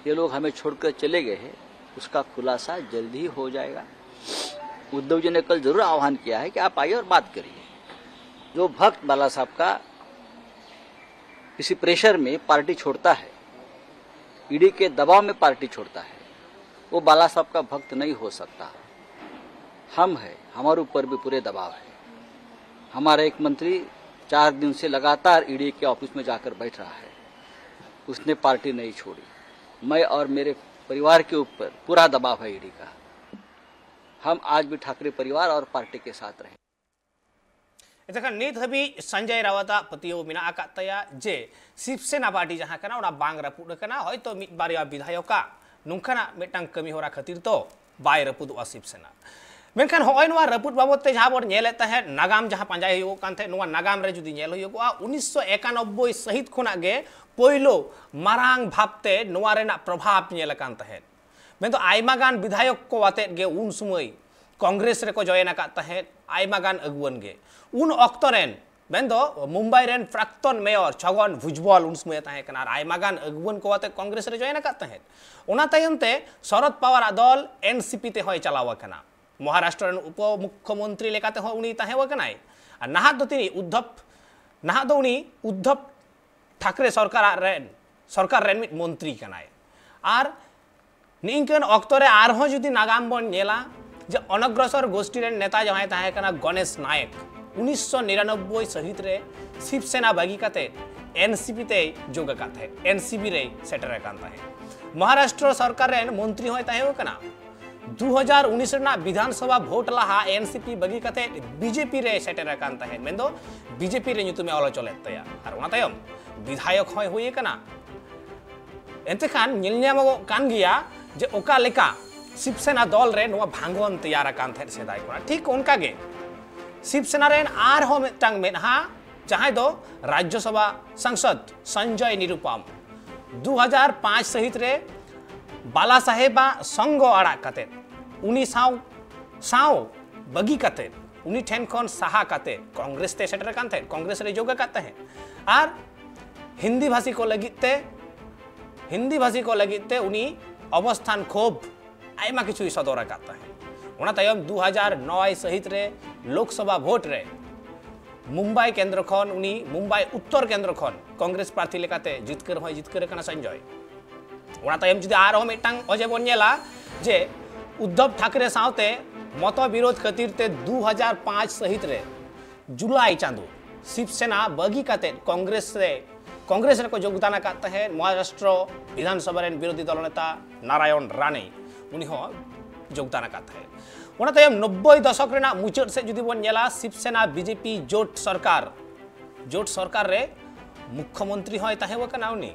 ये लोग हमें छोड़कर चले गए हैं, उसका खुलासा जल्द ही हो जाएगा। उद्धव जी ने कल जरूर आह्वान किया है कि आप आइए और बात करिए। जो भक्त बाला साहब का किसी प्रेशर में पार्टी छोड़ता है, ईडी के दबाव में पार्टी छोड़ता है, वो बाला साहब का भक्त नहीं हो सकता। हम हैं, हमारे ऊपर भी पूरे दबाव है। हमारा एक मंत्री चार दिन से लगातार ईडी के ऑफिस में जाकर बैठ रहा है, उसने पार्टी नहीं छोड़ी। मैं और मेरे परिवार के ऊपर पूरा दबाव है ईडी का। हम आज भी ठाकरे परिवार और पार्टी के साथ रहें। ᱮᱱᱛᱮᱠᱷᱟᱱ ᱱᱤᱛ ᱦᱟᱹᱵᱤᱡ ᱥᱚᱧᱡᱚᱭ ᱨᱟᱣᱟᱛᱟᱜ ᱯᱟᱹᱛᱭᱟᱹᱣ ᱢᱮᱱᱟᱜ ᱟᱠᱟᱫ ᱛᱟᱭᱟ ᱡᱮ ᱥᱤᱵᱥᱮᱱᱟ ᱯᱟᱨᱴᱤ ᱡᱟᱦᱟᱸ ᱠᱟᱱᱟ, ᱚᱱᱟ ᱵᱟᱝ ᱨᱟᱹᱯᱩᱫ ᱟᱠᱟᱱᱟ᱾ ᱦᱚᱭᱛᱳ ᱢᱤᱫ ᱵᱟᱨᱭᱟ ᱵᱤᱫᱷᱟᱭᱚᱠᱟᱜ ᱱᱚᱝᱠᱟᱱᱟᱜ ᱢᱤᱫᱴᱟᱝ ᱠᱟᱹᱢᱤ ᱦᱚᱨᱟ ᱠᱷᱟᱹᱛᱤᱨ ᱫᱚ ᱵᱟᱭ ᱨᱟᱹᱯᱩᱫᱚᱜᱼᱟ ᱥᱤᱵᱥᱮᱱᱟ᱾ ᱢᱮᱱᱠᱷᱟᱱ ᱦᱚᱸᱜᱼᱚᱭ ᱱᱚᱣᱟ ᱨᱟᱹᱯᱩᱫ ᱵᱟᱵᱚᱫ ᱛᱮ ᱡᱟᱦᱟᱸ ᱵᱚᱱ ᱧᱮᱞᱮᱫ ᱛᱟᱦᱮᱸᱫ, ᱱᱟᱜᱟᱢ ᱡᱟᱦᱟᱸ ᱯᱟᱸᱡᱟᱭ ᱦᱩᱭᱩᱜ ᱠᱟᱱ ᱛᱟᱦᱮᱸᱫ, ᱱᱚᱣᱟ ᱱᱟᱜᱟᱢ ᱨᱮ ᱡᱩᱫᱤ ᱧᱮᱞ ᱦᱩᱭᱩᱜᱚᱜᱼᱟ, ᱩᱱᱤᱥᱥᱚ ᱮᱠᱟᱱᱚᱵᱵᱳᱭ ᱥᱟᱹᱦᱤᱛ ᱠᱷᱚᱱᱟᱜ ᱜᱮ ᱯᱳᱭᱞᱳ ᱢᱟᱨᱟᱝ ᱵᱷᱟᱵᱛᱮ ᱱᱚᱣᱟ ᱨᱮᱱᱟᱜ ᱯᱨᱚᱵᱷᱟᱵᱽ ᱧᱮᱞ ᱟᱠᱟᱱ ᱛᱟᱦᱮᱸᱫ᱾ ᱢᱮᱱᱫᱚ ᱟᱭᱢᱟ ᱜᱟᱱ ᱵᱤᱫᱷᱟᱭᱚᱠ ᱠᱚ ᱟᱛᱮᱫ ᱜᱮ ᱩᱱ ᱥᱚᱢᱚᱭ ᱠᱚᱝᱜᱨᱮᱥ ᱨᱮᱠᱚ ᱡᱚᱭᱮᱱ ᱟᱠᱟᱫ ᱛᱟᱦᱮᱸᱫ ᱟᱭᱢᱟ ᱜᱟᱱ ᱟᱹᱜᱩᱣᱟᱹᱱ ᱜᱮ᱾ ᱩᱱ ᱚᱠᱛᱚ ᱨᱮᱱ ᱢᱮᱱᱫᱚ ᱢᱩᱢᱵᱟᱭ ᱨᱮᱱ ᱯᱨᱟᱠᱛᱚᱱ ᱢᱮᱭᱚᱨ ᱪᱷᱚᱜᱚᱱ ᱵᱷᱩᱡᱵᱚᱞ ᱩᱱ ᱥᱚᱢᱚᱭᱮ ᱛᱟᱦᱮᱸ ᱠᱟᱱᱟ, ᱟᱨ ᱟᱭᱢᱟ ᱜᱟᱱ ᱟᱹᱜᱩᱣᱟᱹᱱ ᱠᱚ ᱟᱛᱮᱫ ᱠᱚᱝᱜᱨᱮᱥ ᱨᱮ ᱡᱚᱭᱮᱱ ᱟᱠᱟᱫ ᱛᱟᱦᱮᱸᱫ᱾ ᱚᱱᱟ ᱛᱟᱭᱚᱢ ᱛᱮ ᱥᱚᱨᱚᱫ ᱯᱟᱣᱟᱨᱟᱜ ᱫᱚᱞ ᱮᱱᱥᱤᱯᱤ ᱛᱮᱦᱚᱸᱭ ᱪᱟᱞᱟᱣ ᱟᱠᱟᱱᱟ᱾ ᱢᱚᱦᱟᱨᱟᱥᱴᱨᱚ ᱨᱮᱱ ᱩᱯᱚ ᱢᱩᱠᱠᱷᱚᱢᱚᱱᱛᱨᱤ ᱞᱮᱠᱟᱛᱮ ᱦᱚᱸ ᱩᱱᱤ ᱛᱟᱦᱮᱸ ᱟᱠᱟᱱᱟᱭ᱾ ᱟᱨ ᱱᱟᱦᱟᱜ ᱫᱚ ᱛᱤᱱᱤ ᱩᱫᱽᱫᱷᱚᱵ ᱱᱟᱦᱟᱜ ᱫᱚ ᱩᱱᱤ ᱩᱫᱽᱫᱷᱚᱵ ᱴᱷᱟᱠᱨᱮ ᱥᱚᱨᱠᱟᱨ ᱨᱮᱱ ᱥᱚᱨᱠᱟᱨ ᱨᱮᱱ ᱢᱤᱫ ᱢᱚᱱᱛᱨᱤ ᱠᱟᱱᱟᱭ᱾ ᱟᱨ ᱱᱤᱝᱠᱟᱹᱱ ᱚᱠᱛᱚ ᱨᱮ ᱟᱨᱦᱚᱸ ᱡᱩᱫᱤ ᱱᱟᱜᱟᱢ ᱵᱚᱱ ᱧᱮᱞᱟ, ᱡᱮ ᱚᱱᱚᱜᱨᱚᱥᱚᱨ ᱜᱳᱥᱴᱤ ᱨᱮᱱ ᱱᱮᱛᱟ ᱡᱟᱦᱟᱸᱭ ᱛᱟᱦᱮᱸ ᱠᱟᱱᱟ ᱜᱚᱱᱮᱥ ᱱᱟᱭᱮᱠ, ᱩᱱᱤᱥᱥᱚ ᱱᱤᱨᱟᱱᱚᱵᱵᱳᱭ ᱥᱟᱹᱦᱤᱛ ᱨᱮ ᱥᱤᱵᱥᱮᱱᱟ ᱵᱟᱹᱜᱤ ᱠᱟᱛᱮ ᱮᱱᱥᱤᱯᱤ ᱛᱮᱭ ᱡᱳᱜ ᱟᱠᱟᱫ ᱛᱟᱦᱮᱸᱫ, ᱮᱱᱥᱤᱯᱤ ᱨᱮᱭ ᱥᱮᱴᱮᱨ ᱟᱠᱟᱱ ᱛᱟᱦᱮᱸᱫ᱾ ᱢᱚᱦᱟᱨᱟᱥᱴᱨᱚ ᱥᱚᱨᱠᱟᱨ ᱨᱮᱱ ᱢᱚᱱᱛᱨᱤ ᱦᱚᱸᱭ ᱛᱟᱦᱮᱸ ᱠᱟᱱᱟ᱾ ᱫᱩ ᱦᱟᱡᱟᱨ ᱩᱱᱤᱥ ᱨᱮᱱᱟᱜ ᱵᱤᱫᱷᱟᱱ ᱥᱚᱵᱷᱟ ᱵᱷᱳᱴ ᱞᱟᱦᱟ ᱮᱱᱥᱤᱯᱤ ᱵᱟᱹᱜᱤ ᱠᱟᱛᱮ ᱵᱤᱡᱮᱯᱤ ᱨᱮ ᱥᱮᱴᱮᱨ ᱟᱠᱟᱱ ᱛᱟᱦᱮᱸᱫ, ᱢᱮᱱᱫᱚ ᱵᱤᱡᱮᱯᱤ ᱨᱮ ᱧᱩᱛᱩᱢᱮ ᱚᱞ ᱦᱚᱪᱚ ᱞᱮᱫ ᱛᱟᱭᱟ᱾ ᱟᱨ ᱚᱱᱟ ᱛᱟᱭᱚᱢ ᱵᱤᱫᱷᱟᱭᱚᱠ ᱦᱚᱸᱭ ᱦᱩᱭ ᱟᱠᱟᱱᱟ᱾ ᱮᱱᱛᱮ ᱠᱷᱟᱱ ᱧᱮᱞ ᱧᱟᱢᱚᱜᱚᱜ ᱠᱟᱱ ᱜᱮᱭᱟ ᱡᱮ ᱚᱠᱟ ᱞᱮᱠᱟ ᱥᱤᱵᱥᱮᱱᱟ ᱫᱚᱞ ᱨᱮ ᱱᱚᱣᱟ ᱵᱷᱟᱸᱜᱚᱱ ᱛᱮᱭᱟᱨ ᱟᱠᱟᱱ ᱛᱟᱦᱮᱸᱫ ᱥᱮᱫᱟᱭ ᱠᱷᱚᱱᱟᱜ᱾ ᱴᱷᱤᱠ ᱚᱱᱠᱟ ᱜᱮ ᱥᱤᱵᱥᱮᱱᱟ ᱨᱮᱱ ᱟᱨᱦᱚᱸ ᱢᱤᱫᱴᱟᱝ ᱢᱮᱫᱦᱟ, ᱡᱟᱦᱟᱸᱭ ᱫᱚ ᱨᱟᱡᱽᱡᱚᱥᱚᱵᱷᱟ ᱥᱟᱝᱥᱚᱫ ᱥᱚᱧᱡᱚᱭ ᱱᱤᱨᱩᱯᱟᱢ, ᱫᱩ ᱦᱟᱡᱟᱨ ᱯᱟᱸᱪ ᱥᱟᱹᱦᱤᱛ ᱨᱮ ᱵᱟᱞᱟ ᱥᱟᱦᱮᱵᱟᱜ ᱥᱚᱝᱜᱚ ᱟᱲᱟᱜ ᱠᱟᱛᱮ, ᱩᱱᱤ ᱥᱟᱶ, ᱥᱟᱶ ᱵᱟᱹᱜᱤ ᱠᱟᱛᱮ, ᱩᱱᱤ ᱴᱷᱮᱱ ᱠᱷᱚᱱ ᱥᱟᱦᱟ ᱠᱟᱛᱮ ᱠᱚᱝᱜᱨᱮᱥ ᱛᱮ ᱥᱮᱴᱮᱨ ᱟᱠᱟᱱ ᱛᱟᱦᱮᱸᱫ, ᱠᱚᱝᱜᱨᱮᱥ ᱨᱮ ᱡᱳᱜ ᱟᱠᱟᱫ ᱛᱟᱦᱮᱸᱫ᱾ ᱟᱨ ᱦᱤᱱᱫᱤ ᱵᱷᱟᱥᱤ ᱠᱚ ᱞᱟᱹᱜᱤᱫ ᱛᱮ, ᱦᱤᱱᱫᱤ ᱵᱷᱟᱥᱤ ᱠᱚ ᱞᱟᱹᱜᱤᱫ ᱛᱮ ᱩᱱᱤ ᱚᱵᱚᱥᱛᱷᱟᱱ ᱠᱷᱩᱵ ᱟᱭᱢᱟ ᱠᱤᱪᱷᱩᱭ ᱥᱚᱫᱚᱨ ᱟᱠᱟᱫ ᱛᱟᱦᱮᱸᱫ᱾ ᱚᱱᱟ ᱛᱟᱭᱚᱢ ᱫᱩ ᱦᱟᱡᱟᱨ ᱱᱚᱭ ᱥᱟᱹᱦᱤᱛ ᱨᱮ ᱞᱳᱠᱥᱚᱵᱷᱟ ᱵᱷᱳᱴ ᱨᱮ ᱢᱩᱢᱵᱟᱭ ᱠᱮᱱᱫᱨᱚ ᱠᱷᱚᱱ, ᱩᱱᱤ ᱢᱩᱢᱵᱟᱭ ᱩᱛᱛᱚᱨ ᱠᱮᱱᱫᱨᱚ ᱠᱷᱚᱱ ᱠᱚᱝᱜᱨᱮᱥ ᱯᱨᱟᱨᱛᱷᱤ ᱞᱮᱠᱟᱛᱮ ᱡᱤᱛᱠᱟᱹᱨ ᱦᱚᱸᱭ ᱡᱤᱛᱠᱟᱹᱨ ᱟᱠᱟᱱᱟ ᱥᱚᱧᱡᱚᱭ᱾ ᱚᱱᱟ ᱛᱟᱭᱚᱢ ᱡᱩᱫᱤ ᱟᱨᱦᱚᱸ ᱢᱤᱫᱴᱟᱝ ᱚᱡᱮ ᱵᱚᱱ ᱧᱮᱞᱟ, ᱡᱮ ᱩᱫᱫᱷᱚᱵ ᱴᱷᱟᱠᱨᱮ ᱥᱟᱶᱛᱮ ᱢᱚᱛᱚ ᱵᱤᱨᱳᱫᱷ ᱠᱷᱟᱹᱛᱤᱨ ᱛᱮ ᱫᱩ ᱦᱟᱡᱟᱨ ᱯᱟᱸᱪ ᱥᱟᱹᱦᱤᱛ ᱨᱮ ᱡᱩᱞᱟᱭ ᱪᱟᱸᱫᱚ ᱥᱤᱵᱥᱮᱱᱟ ᱵᱟᱹᱜᱤ ᱠᱟᱛᱮ ᱠᱚᱝᱜᱨᱮᱥ ᱨᱮ, ᱠᱚᱝᱜᱨᱮᱥ ᱨᱮᱠᱚ ᱡᱳᱜᱽᱫᱟᱱ ᱟᱠᱟᱫ ᱛᱟᱦᱮᱸᱫ᱾ ᱢᱚᱦᱟᱨᱟᱥᱴᱨᱚ ᱵᱤᱫᱷᱟᱱ ᱥᱚᱵᱷᱟ ᱨᱮᱱ ᱵᱤᱨᱳᱫᱷᱤ ᱫᱚᱞ ᱱᱮᱛᱟ ᱱᱟᱨᱟᱭᱚᱱ ᱨᱟᱱᱮ, ᱩᱱᱤ ᱦᱚᱸ ᱡᱳᱜᱽᱫᱟᱱ ᱟᱠᱟᱫ ᱛᱟᱦᱮᱸᱫ᱾ ᱚᱱᱟ ᱛᱟᱭᱚᱢ ᱱᱚᱵᱵᱳᱭ ᱫᱚᱥᱚᱠ ᱨᱮᱱᱟᱜ ᱢᱩᱪᱟᱹᱫ ᱥᱮᱫ ᱡᱩᱫᱤ ᱵᱚᱱ ᱧᱮᱞᱟ, ᱥᱤᱵᱥᱮᱱᱟ ᱵᱤᱡᱮᱯᱤ ᱡᱳᱴ ᱥᱚᱨᱠᱟᱨ, ᱡᱳᱴ ᱥᱚᱨᱠᱟᱨ ᱨᱮ ᱢᱩᱠᱠᱷᱚᱢᱚᱱᱛᱨᱤ ᱦᱚᱸᱭ ᱛᱟᱦᱮᱸ ᱠᱟᱱᱟ ᱩᱱᱤ᱾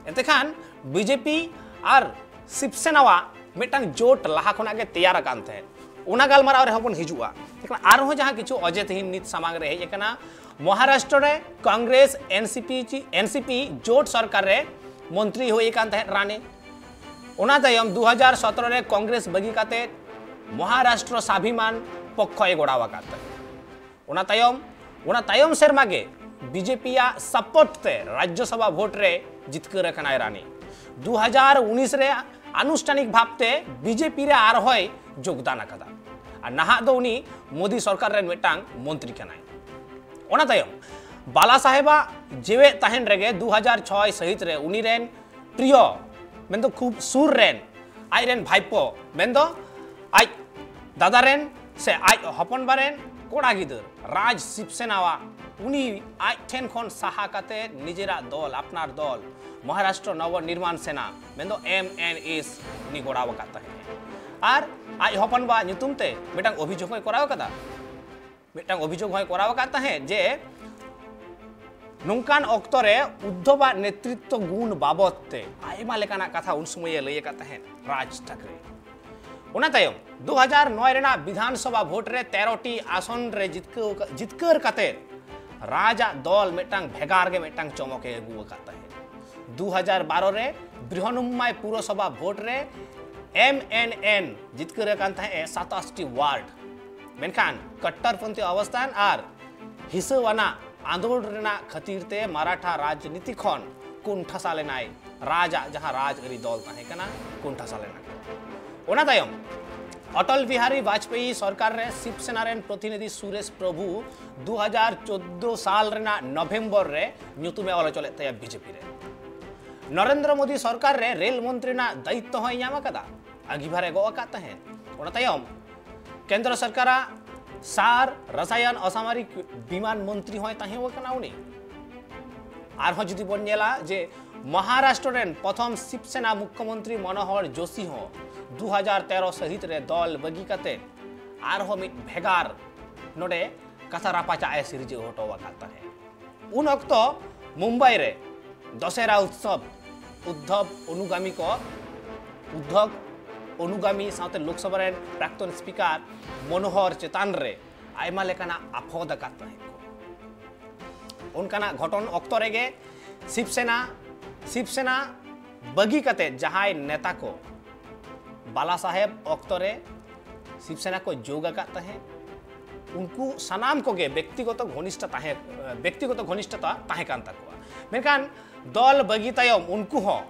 ᱮᱱᱛᱮ ᱠᱷᱟᱱ ᱵᱤᱡᱮᱯᱤ ᱟᱨ ᱥᱤᱵᱥᱮᱱᱟᱣᱟᱜ ᱢᱤᱫᱴᱟᱝ ᱡᱳᱴ ᱞᱟᱦᱟ ᱠᱷᱚᱱᱟᱜ ᱜᱮ ᱛᱮᱭᱟᱨ ᱟᱠᱟᱱ ᱛᱟᱦᱮᱸᱫ, ᱚᱱᱟ ᱜᱟᱞᱢᱟᱨᱟᱣ ᱨᱮᱦᱚᱸ ᱵᱚᱱ ᱦᱤᱡᱩᱜᱼᱟ᱾ ᱮᱱᱠᱷᱟᱱ ᱟᱨᱦᱚᱸ ᱡᱟᱦᱟᱸ ᱠᱤᱪᱷᱩ ᱚᱡᱮ ᱛᱮᱦᱮᱧ ᱱᱤᱛ ᱥᱟᱢᱟᱝ ᱨᱮ ᱦᱮᱡ ᱟᱠᱟᱱᱟ, ᱢᱚᱦᱟᱨᱟᱥᱴᱨᱚ ᱨᱮ ᱠᱚᱝᱜᱨᱮᱥ, ᱮᱱᱥᱤᱯᱤ ᱪᱤ-, ᱮᱱᱥᱤᱯᱤ ᱡᱳᱴ ᱥᱚᱨᱠᱟᱨ ᱨᱮ ᱢᱚᱱᱛᱨᱤ ᱦᱩᱭ ᱟᱠᱟᱱ ᱛᱟᱦᱮᱸᱫ ᱨᱟᱱᱮ᱾ ᱚᱱᱟ ᱛᱟᱭᱚᱢ ᱫᱩ ᱦᱟᱡᱟᱨ ᱥᱚᱛᱨᱚ ᱨᱮ ᱠᱚᱝᱜᱨᱮᱥ ᱵᱟᱹᱜᱤ ᱠᱟᱛᱮ ᱢᱚᱦᱟᱨᱟᱥᱴᱨᱚ ᱥᱟᱵᱷᱤᱢᱟᱱ ᱯᱚᱠᱠᱷᱚᱭ ᱜᱚᱲᱟᱣ ᱟᱠᱟᱫ ᱛᱟᱦᱮᱸᱫ᱾ ᱚᱱᱟ ᱛᱟᱭᱚᱢ, ᱚᱱᱟ ᱛᱟᱭᱚᱢ ᱥᱮᱨᱢᱟ ᱜᱮ ᱵᱤᱡᱮᱯᱤ ᱭᱟᱜ ᱥᱟᱯᱳᱨᱴ ᱛᱮ ᱨᱟᱡᱽᱡᱚᱥᱚᱵᱷᱟ ᱵᱷᱳᱴ ᱨᱮ ᱡᱤᱛᱠᱟᱹᱨ ᱟᱠᱟᱱᱟᱭ ᱨᱟᱱᱤ᱾ ᱫᱩ ᱦᱟᱡᱟᱨ ᱩᱱᱤᱥ ᱨᱮ ᱟᱱᱩᱥᱴᱷᱟᱱᱤᱠ ᱵᱷᱟᱵᱛᱮ ᱵᱤᱡᱮᱯᱤ ᱨᱮ ᱟᱨᱦᱚᱸᱭ ᱡᱳᱜᱽᱫᱟᱱ ᱟᱠᱟᱫᱟ᱾ ᱟᱨ ᱱᱟᱦᱟᱜ ᱫᱚ ᱩᱱᱤ ᱢᱳᱫᱤ ᱥᱚᱨᱠᱟᱨ ᱨᱮᱱ ᱢᱤᱫᱴᱟᱝ ᱢᱚᱱᱛᱨᱤ ᱠᱟᱱᱟᱭ᱾ ᱚᱱᱟ ᱛᱟᱭᱚᱢ ᱵᱟᱞᱟ ᱥᱟᱦᱮᱵᱟᱜ ᱡᱮᱣᱮᱫ ᱛᱟᱦᱮᱱ ᱨᱮᱜᱮ ᱫᱩ ᱦᱟᱡᱟᱨ ᱪᱷᱚᱭ ᱥᱟᱹᱦᱤᱛ ᱨᱮ ᱩᱱᱤ ᱨᱮᱱ ᱯᱨᱤᱭᱚ, ᱢᱮᱱᱫᱚ ᱠᱷᱩᱵ ᱥᱩᱨ ᱨᱮᱱ, ᱟᱡ ᱨᱮᱱ ᱵᱷᱟᱭᱯᱚ, ᱢᱮᱱᱫᱚ ᱟᱡ ᱫᱟᱫᱟ ᱨᱮᱱ ᱥᱮ ᱟᱡ ᱦᱚᱯᱚᱱ ᱵᱟ ᱨᱮᱱ ᱠᱚᱲᱟ ᱜᱤᱫᱟᱹᱨ ᱨᱟᱡᱽ ᱥᱤᱵᱥᱮᱱᱟᱣᱟᱜ, ᱩᱱᱤ ᱟᱡ ᱴᱷᱮᱱ ᱠᱷᱚᱱ ᱥᱟᱦᱟ ᱠᱟᱛᱮ ᱱᱤᱡᱮᱨᱟᱜ ᱫᱚᱞ, ᱟᱯᱱᱟᱨ ᱫᱚᱞ ᱢᱚᱦᱟᱨᱟᱥᱴᱨᱚ ᱱᱚᱵᱚ ᱱᱤᱨᱢᱟᱱ ᱥᱮᱱᱟ, ᱢᱮᱱᱫᱚ ᱮᱢ ᱮᱱ ᱮᱥ, ᱩᱱᱤ ᱜᱚᱲᱟᱣ ᱟᱠᱟᱫ ᱛᱟᱦᱮᱸᱫ᱾ ᱟᱨ ᱟᱡ ᱦᱚᱯᱚᱱ ᱵᱟ ᱧᱩᱛᱩᱢ ᱛᱮ ᱢᱤᱫᱴᱟᱝ ᱚᱵᱷᱤᱡᱳᱜᱽ ᱦᱚᱸᱭ ᱠᱚᱨᱟᱣ ᱟᱠᱟᱫᱟ᱾ ᱢᱤᱫᱴᱟᱝ ᱚᱵᱷᱤᱡᱳᱜᱽ ᱦᱚᱸᱭ ᱠᱚᱨᱟᱣ ᱟᱠᱟᱫ ᱛᱟᱦᱮᱸᱫ ᱡᱮ ᱱᱚᱝᱠᱟᱱ ᱚᱠᱛᱚ ᱨᱮ ᱩᱫᱽᱫᱷᱚᱵᱟᱜ ᱱᱮᱛᱨᱤᱛᱛᱚ ᱜᱩᱱ ᱵᱟᱵᱚᱛ ᱛᱮ ᱟᱭᱢᱟ ᱞᱮᱠᱟᱱᱟᱜ ᱠᱟᱛᱷᱟ ᱩᱱ ᱥᱚᱢᱚᱭᱮ ᱞᱟᱹᱭ ᱟᱠᱟᱫ ᱛᱟᱦᱮᱸᱫ ᱨᱟᱡᱽ ᱴᱷᱟᱠᱨᱮ᱾ ᱚᱱᱟ ᱛᱟᱭᱚᱢ ᱫᱩ ᱦᱟᱡᱟᱨ ᱱᱚᱭ ᱨᱮᱱᱟᱜ ᱵᱤᱫᱷᱟᱱ ᱥᱚᱵᱷᱟ ᱵᱷᱳᱴ ᱨᱮ ᱛᱮᱨᱚ ᱴᱤ ᱟᱥᱚᱱ ᱨᱮ ᱡᱤᱛᱠᱟᱹᱣ ᱟᱠᱟ-, ᱡᱤᱛᱠᱟᱹᱨ ᱠᱟᱛᱮ ᱨᱟᱡᱽ ᱟᱜ ᱫᱚᱞ ᱢᱤᱫᱴᱟᱝ ᱵᱷᱮᱜᱟᱨ ᱜᱮ ᱢᱤᱫᱴᱟᱝ ᱪᱚᱢᱚᱠ ᱮ ᱟᱹᱜᱩ ᱟᱠᱟᱫ ᱛᱟᱦᱮᱸᱫ᱾ ᱫᱩ ᱦᱟᱡᱟᱨ ᱵᱟᱨᱚ ᱨᱮ ᱵᱨᱤᱦᱚᱱᱢᱩᱢᱵᱟᱭ ᱯᱩᱨᱚᱥᱚᱵᱷᱟ ᱵᱷᱳᱴ ᱨᱮ ᱮᱢ ᱮᱱ ᱮᱱ ᱡᱤᱛᱠᱟᱹᱨ ᱟᱠᱟᱱ ᱛᱟᱦᱮᱸᱫ ᱮ ᱥᱟᱛᱟᱥ ᱴᱤ ᱣᱟᱨᱰ᱾ ᱢᱮᱱᱠᱷᱟᱱ ᱠᱚᱴᱴᱚᱨᱯᱚᱱᱛᱷᱤ ᱚᱵᱚᱥᱛᱷᱟᱱ ᱟᱨ ᱦᱤᱸᱥᱟᱹᱣ ᱟᱱᱟᱜ ᱟᱸᱫᱳᱲ ᱨᱮᱱᱟᱜ ᱠᱷᱟᱹᱛᱤᱨ ᱛᱮ ᱢᱟᱨᱟᱴᱷᱟ ᱨᱟᱡᱽᱱᱤᱛᱤ ᱠᱷᱚᱱ ᱠᱩᱱᱴᱷᱟᱥᱟ ᱞᱮᱱᱟᱭ᱾ ᱨᱟᱡᱽ ᱟᱜ ᱡᱟᱦᱟᱸ ᱨᱟᱡᱽ ᱟᱹᱨᱤ ᱫᱚᱞ ᱛᱟᱦᱮᱸ ᱠᱟᱱᱟ, ᱠᱩᱱᱴᱷᱟᱥᱟ ᱞᱮᱱᱟ᱾ ᱚᱱᱟ ᱛᱟᱭᱚᱢ ᱚᱴᱚᱞ ᱵᱤᱦᱟᱨᱤ ᱵᱟᱡᱽᱯᱮᱭᱤ ᱥᱚᱨᱠᱟᱨ ᱨᱮ ᱥᱤᱵ ᱥᱮᱱᱟ ᱨᱮᱱ ᱯᱨᱚᱛᱤᱱᱤᱫᱷᱤ ᱥᱩᱨᱮᱥ ᱯᱨᱚᱵᱷᱩ ᱫᱩ ᱦᱟᱡᱟᱨ ᱪᱳᱫᱽᱫᱳ ᱥᱟᱞ ᱨᱮᱱᱟᱜ ᱱᱚᱵᱷᱮᱢᱵᱚᱨ ᱨᱮ ᱧᱩᱛᱩᱢ ᱮ ᱚᱞ ᱦᱚᱪᱚ ᱞᱮᱫ ᱛᱟᱭᱟ ᱵᱤᱡᱮᱯᱤ ᱨᱮ᱾ ᱱᱚᱨᱮᱱᱫᱨᱚ ᱢᱳᱫᱤ ᱥᱚᱨᱠᱟᱨ ᱨᱮ ᱨᱮᱞ ᱢᱚᱱᱛᱨᱤ ᱨᱮᱱᱟᱜ ᱫᱟᱭᱤᱛᱛᱚ ᱦᱚᱸᱭ ᱧᱟᱢ ᱟᱠᱟᱫᱟ, ᱟᱸᱜᱤᱵᱷᱟᱨ ᱮ ᱜᱚᱜ ᱟᱠᱟᱫ ᱛᱟᱦᱮᱸᱫ᱾ ᱚᱱᱟ ᱛᱟᱭᱚᱢ ᱠᱮᱱᱫᱨᱚ ᱥᱚᱨᱠᱟᱨᱟᱜ ᱥᱟᱨ ᱨᱟᱥᱟᱭᱚᱱ ᱚᱥᱟᱢᱟᱨᱤᱠ ᱵᱤᱢᱟᱱ ᱢᱚᱱᱛᱨᱤ ᱦᱚᱸᱭ ᱛᱟᱦᱮᱸ ᱠᱟᱱᱟ ᱩᱱᱤ᱾ ᱟᱨᱦᱚᱸ ᱡᱩᱫᱤ ᱵᱚᱱ ᱧᱮᱞᱟ ᱡᱮ ᱢᱚᱦᱟᱨᱟᱥᱴᱨᱚ ᱨᱮᱱ ᱯᱨᱚᱛᱷᱚᱢ ᱥᱤᱵ ᱥᱮᱱᱟ ᱢᱩᱠᱷᱭᱚᱢᱚᱱᱛᱨᱤ ᱢᱚᱱᱳᱦᱚᱨ ᱡᱳᱥᱤ ᱦᱚᱸ ᱫᱩ ᱦᱟᱡᱟᱨ ᱛᱮᱨᱚ ᱥᱟᱹᱦᱤᱛ ᱨᱮ ᱫᱚᱞ ᱵᱟᱹᱜᱤ ᱠᱟᱛᱮ ᱟᱨᱦᱚᱸ ᱢᱤᱫ ᱵᱷᱮᱜᱟᱨ ᱱᱚᱰᱮ ᱠᱟᱛᱷᱟ ᱨᱟᱯᱟᱪᱟᱜ ᱮ ᱥᱤᱨᱡᱟᱹᱣ ᱦᱚᱴᱚ ᱟᱠᱟᱫ ᱛᱟᱦᱮᱸᱫ᱾ ᱩᱱ ᱚᱠᱛᱚ ᱢᱩᱢᱵᱟᱭ ᱨᱮ ᱫᱚᱥᱮᱨᱟ ᱩᱛᱥᱚᱵ ᱩᱫᱽᱫᱷᱚᱵ ᱚᱱᱩᱜᱟᱢᱤ ᱠᱚ, ᱩᱫᱽᱫᱷᱚᱵ ᱚᱱᱩᱜᱟᱢᱤ ᱥᱟᱶᱛᱮ ᱞᱳᱠᱥᱚᱵᱷᱟ ᱨᱮᱱ ᱯᱨᱟᱠᱛᱚᱱ ᱥᱯᱤᱠᱟᱨ ᱢᱚᱱᱳᱦᱚᱨ ᱪᱮᱛᱟᱱ ᱨᱮ ᱟᱭᱢᱟ ᱞᱮᱠᱟᱱᱟᱜ ᱟᱯᱷᱚᱫ ᱟᱠᱟᱫ ᱛᱟᱦᱮᱸᱫ ᱠᱚ᱾ ᱚᱱᱠᱟᱱᱟᱜ ᱜᱷᱚᱴᱚᱱ ᱚᱠᱛᱚ ᱨᱮᱜᱮ ᱥᱤᱵ ᱥᱮᱱᱟ, ᱥᱤᱵ ᱥᱮᱱᱟ ᱵᱟᱹᱜᱤ ᱠᱟᱛᱮ ᱡᱟᱦᱟᱸᱭ ᱱᱮᱛᱟ ᱠᱚ ᱵᱟᱞᱟ ᱥᱟᱦᱮᱵ ᱚᱠᱛᱚ ᱨᱮ ᱥᱤᱵ ᱥᱮᱱᱟ ᱠᱚ ᱡᱳᱜ ᱟᱠᱟᱫ ᱛᱟᱦᱮᱸᱫ, ᱩᱱᱠᱩ ᱥᱟᱱᱟᱢ ᱠᱚᱜᱮ ᱵᱮᱠᱛᱤᱜᱚᱛᱚ ᱜᱷᱚᱱᱤᱥᱴᱷᱟ ᱛᱟᱦᱮᱸ, ᱵᱮᱠᱛᱤᱜᱚᱛᱚ ᱜᱷᱚᱱᱤᱥᱴᱷᱚᱛᱟ ᱛᱟᱦᱮᱸ ᱠᱟᱱ ᱛᱟᱠᱚᱣᱟ᱾ ᱢᱮᱱᱠᱷᱟᱱ ᱫᱚᱞ ᱵᱟᱹᱜᱤ ᱛᱟᱭᱚᱢ ᱩᱱᱠᱩ ᱦᱚᱸ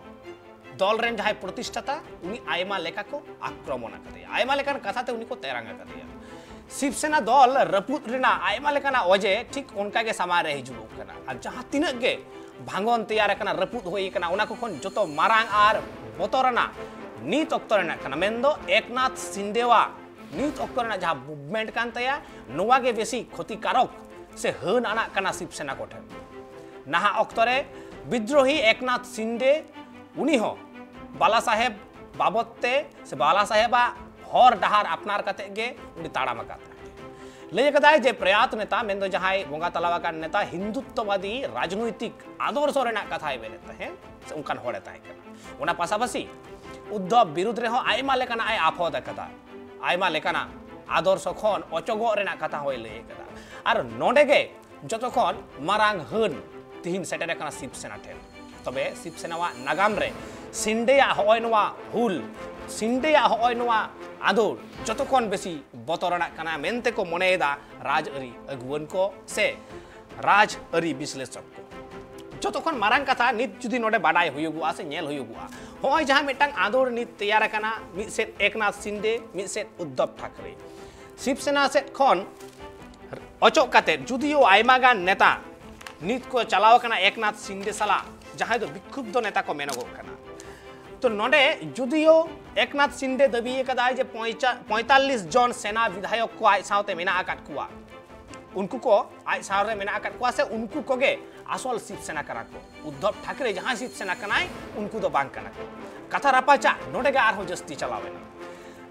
ᱫᱚᱞ ᱨᱮᱱ ᱡᱟᱦᱟᱸᱭ ᱯᱨᱚᱛᱤᱥᱴᱷᱟᱛᱟ, ᱩᱱᱤ ᱟᱭᱢᱟ ᱞᱮᱠᱟ ᱠᱚ ᱟᱠᱨᱚᱢᱚᱱ ᱟᱠᱟᱫᱮᱭᱟ, ᱟᱭᱢᱟ ᱞᱮᱠᱟᱱ ᱠᱟᱛᱷᱟ ᱛᱮ ᱩᱱᱤ ᱠᱚ ᱛᱮᱨᱟᱝ ᱟᱠᱟᱫᱮᱭᱟ᱾ ᱥᱤᱵ ᱥᱮᱱᱟ ᱫᱚᱞ ᱨᱟᱹᱯᱩᱫ ᱨᱮᱱᱟᱜ ᱟᱭᱢᱟ ᱞᱮᱠᱟᱱᱟᱜ ᱚᱡᱮ ᱴᱷᱤᱠ ᱚᱱᱠᱟ ᱜᱮ ᱥᱟᱢᱟᱝ ᱨᱮ ᱦᱤᱡᱩᱜᱚᱜ ᱠᱟᱱᱟ᱾ ᱟᱨ ᱡᱟᱦᱟᱸ ᱛᱤᱱᱟᱹᱜ ᱜᱮ ᱵᱷᱟᱸᱜᱚᱱ ᱛᱮᱭᱟᱨ ᱟᱠᱟᱱᱟ, ᱨᱟᱹᱯᱩᱫ ᱦᱩᱭ ᱟᱠᱟᱱᱟ, ᱚᱱᱟ ᱠᱚ ᱠᱷᱚᱱ ᱡᱚᱛᱚ ᱢᱟᱨᱟᱝ ᱟᱨ ᱵᱚᱛᱚᱨᱟᱱᱟᱜ ᱱᱤᱛ ᱚᱠᱛᱚ ᱨᱮᱱᱟᱜ ᱠᱟᱱᱟ, ᱢᱮᱱᱫᱚ ᱮᱠᱱᱟᱛᱷ ᱥᱤᱱᱰᱮᱣᱟᱜ ᱱᱤᱛ ᱚᱠᱛᱚ ᱨᱮᱱᱟᱜ ᱡᱟᱦᱟᱸ ᱢᱩᱵᱷᱢᱮᱱᱴ ᱠᱟᱱ ᱛᱟᱭᱟ, ᱱᱚᱣᱟ ᱜᱮ ᱵᱮᱥᱤ ᱠᱷᱚᱛᱤᱠᱟᱨᱚᱠ ᱥᱮ ᱦᱟᱹᱱ ᱟᱱᱟᱜ ᱠᱟᱱᱟ ᱥᱤᱵ ᱥᱮᱱᱟ ᱠᱚᱴᱷᱮᱱ᱾ ᱱᱟᱦᱟᱜ ᱚᱠᱛᱚ ᱨᱮ ᱵᱤᱫᱽᱨᱳᱦᱤ ᱮᱠᱱᱟᱛᱷ ᱥᱤᱱᱰᱮ, ᱩᱱᱤ ᱦᱚᱸ ᱵᱟᱞᱟ ᱥᱟᱦᱮᱵᱽ ᱵᱟᱵᱚᱫ ᱛᱮ ᱥᱮ ᱵᱟᱞᱟ ᱥᱟᱦᱮᱵᱟᱜ ᱦᱚᱨ ᱰᱟᱦᱟᱨ ᱟᱯᱱᱟᱨ ᱠᱟᱛᱮ ᱜᱮ ᱩᱱᱤ ᱛᱟᱲᱟᱢ ᱟᱠᱟᱫ ᱛᱟᱦᱮᱸᱫ᱾ ᱞᱟᱹᱭ ᱟᱠᱟᱫᱟᱭ ᱡᱮ ᱯᱨᱚᱭᱟᱛ ᱱᱮᱛᱟ, ᱢᱮᱱᱫᱚ ᱡᱟᱦᱟᱸᱭ ᱵᱚᱸᱜᱟ ᱛᱟᱞᱟ ᱟᱠᱟᱱ ᱱᱮᱛᱟ, ᱦᱤᱱᱫᱩᱛᱛᱚᱵᱟᱫᱤ ᱨᱟᱡᱽᱱᱳᱭᱛᱤᱠ ᱟᱫᱚᱨᱥᱚ ᱨᱮᱱᱟᱜ ᱠᱟᱛᱷᱟᱭ ᱢᱮᱱᱮᱫ ᱛᱟᱦᱮᱸᱫ, ᱥᱮ ᱚᱱᱠᱟᱱ ᱦᱚᱲᱮ ᱛᱟᱦᱮᱸ ᱠᱟᱱᱟ᱾ ᱚᱱᱟ ᱯᱟᱥᱟᱯᱟᱥᱤ ᱩᱫᱽᱫᱷᱚᱵ ᱵᱤᱨᱩᱫᱽ ᱨᱮᱦᱚᱸ ᱟᱭᱢᱟ ᱞᱮᱠᱟᱱᱟᱜ ᱮ ᱟᱯᱷᱚᱫ ᱟᱠᱟᱫᱟ, ᱟᱭᱢᱟ ᱞᱮᱠᱟᱱᱟᱜ ᱟᱫᱚᱨᱥᱚ ᱠᱷᱚᱱ ᱚᱪᱚᱜᱚᱜ ᱨᱮᱱᱟᱜ ᱠᱟᱛᱷᱟ ᱦᱚᱸᱭ ᱞᱟᱹᱭ ᱟᱠᱟᱫᱟ᱾ ᱟᱨ ᱱᱚᱰᱮ ᱜᱮ ᱡᱚᱛᱚ ᱠᱷᱚᱱ ᱢᱟᱨᱟᱝ ᱦᱟᱹᱱ ᱛᱤᱦᱤᱧ ᱥᱮᱴᱮᱨ ᱟᱠᱟᱱᱟ ᱥᱤᱵ ᱥᱮᱱᱟ ᱴᱷᱮᱱ᱾ ᱛᱚᱵᱮ ᱥᱤᱵ ᱥᱮᱱᱟᱣᱟᱜ ᱱᱟᱜᱟᱢ ᱨᱮ ᱥᱤᱱᱰᱮᱭᱟᱜ ᱦᱚᱸᱜᱼᱚᱭ ᱱᱚᱣᱟ ᱦᱩᱞ, ᱥᱤᱱᱰᱮᱭᱟᱜ ᱦᱚᱸᱜᱼᱚᱭ ᱱᱚᱣᱟ ᱟᱸᱫᱳᱲ ᱡᱚᱛᱚ ᱠᱷᱚᱱ ᱵᱮᱥᱤ ᱵᱚᱛᱚᱨᱟᱱᱟᱜ ᱠᱟᱱᱟ ᱢᱮᱱᱛᱮ ᱠᱚ ᱢᱚᱱᱮᱭᱮᱫᱟ ᱨᱟᱡᱽᱟᱹᱨᱤ ᱟᱹᱜᱩᱣᱟᱹᱱ ᱠᱚ ᱥᱮ ᱨᱟᱡᱽᱟᱹᱨᱤ ᱵᱤᱥᱞᱮᱥᱚᱠ ᱠᱚ᱾ ᱡᱚᱛᱚ ᱠᱷᱚᱱ ᱢᱟᱨᱟᱝ ᱠᱟᱛᱷᱟ ᱱᱤᱛ ᱡᱩᱫᱤ ᱱᱚᱰᱮ ᱵᱟᱰᱟᱭ ᱦᱩᱭᱩᱜᱚᱜᱼᱟ ᱥᱮ ᱧᱮᱞ ᱦᱩᱭᱩᱜᱚᱜᱼᱟ, ᱦᱚᱸᱜᱼᱚᱭ ᱡᱟᱦᱟᱸ ᱢᱤᱫᱴᱟᱝ ᱟᱸᱫᱳᱲ ᱱᱤᱛ ᱛᱮᱭᱟᱨ ᱟᱠᱟᱱᱟ, ᱢᱤᱫ ᱥᱮᱫ ᱮᱠᱱᱟᱛᱷ ᱥᱤᱱᱰᱮ, ᱢᱤᱫ ᱥᱮᱫ ᱩᱫᱽᱫᱷᱚᱵ ᱴᱷᱟᱠᱨᱮ᱾ ᱥᱤᱵ ᱥᱮᱱᱟ ᱥᱮᱫ ᱠᱷᱚᱱ ᱚᱪᱚᱜ ᱠᱟᱛᱮ ᱡᱩᱫᱤᱭᱳ ᱟᱭᱢᱟ ᱜᱟᱱ ᱱᱮᱛᱟ ᱱᱤᱛ ᱠᱚ ᱪᱟᱞᱟᱣ ᱟᱠᱟᱱᱟ ᱮᱠᱱᱟᱛᱷ ᱥᱤᱱᱰᱮ ᱥᱟᱞᱟᱜ, ᱡᱟᱦᱟᱸᱭ ᱫᱚ ᱵᱤᱠᱠᱷᱩᱵᱫᱷᱚ ᱱᱮᱛᱟ ᱠᱚ ᱢᱮᱱᱚᱜᱚᱜ ᱠᱟᱱᱟ᱾ ᱛᱚ ᱱᱚᱰᱮ ᱡᱩᱫᱤᱭᱳ ᱮᱠᱱᱟᱛᱷ ᱥᱤᱱᱰᱮ ᱫᱟᱹᱵᱤ ᱟᱠᱟᱫᱟᱭ ᱡᱮ ᱯᱚᱸᱭᱪᱟ-, ᱯᱚᱸᱭᱛᱟᱞᱞᱤᱥ ᱡᱚᱱ ᱥᱮᱱᱟ ᱵᱤᱫᱷᱟᱭᱚᱠ ᱠᱚ ᱟᱡ ᱥᱟᱶᱛᱮ ᱢᱮᱱᱟᱜ ᱟᱠᱟᱫ ᱠᱚᱣᱟ, ᱩᱱᱠᱩ ᱠᱚ ᱟᱡ ᱥᱟᱶ ᱨᱮ ᱢᱮᱱᱟᱜ ᱟᱠᱟᱫ ᱠᱚᱣᱟ ᱥᱮ ᱩᱱᱠᱩ ᱠᱚᱜᱮ ᱟᱥᱚᱞ ᱥᱤᱵ ᱥᱮᱱᱟ ᱠᱟᱱᱟ ᱠᱚ, ᱩᱫᱽᱫᱷᱚᱵ ᱴᱷᱟᱠᱨᱮ ᱡᱟᱦᱟᱸᱭ ᱥᱤᱵ ᱥᱮᱱᱟ ᱠᱟᱱᱟᱭ, ᱩᱱᱠᱩ ᱫᱚ ᱵᱟᱝ ᱠᱟᱱᱟ ᱠᱚ᱾ ᱠᱟᱛᱷᱟ ᱨᱟᱯᱟᱪᱟᱜ ᱱᱚᱰᱮ ᱜᱮ ᱟᱨᱦᱚᱸ ᱡᱟᱹᱥᱛᱤ ᱪᱟᱞᱟᱣ ᱮᱱᱟ᱾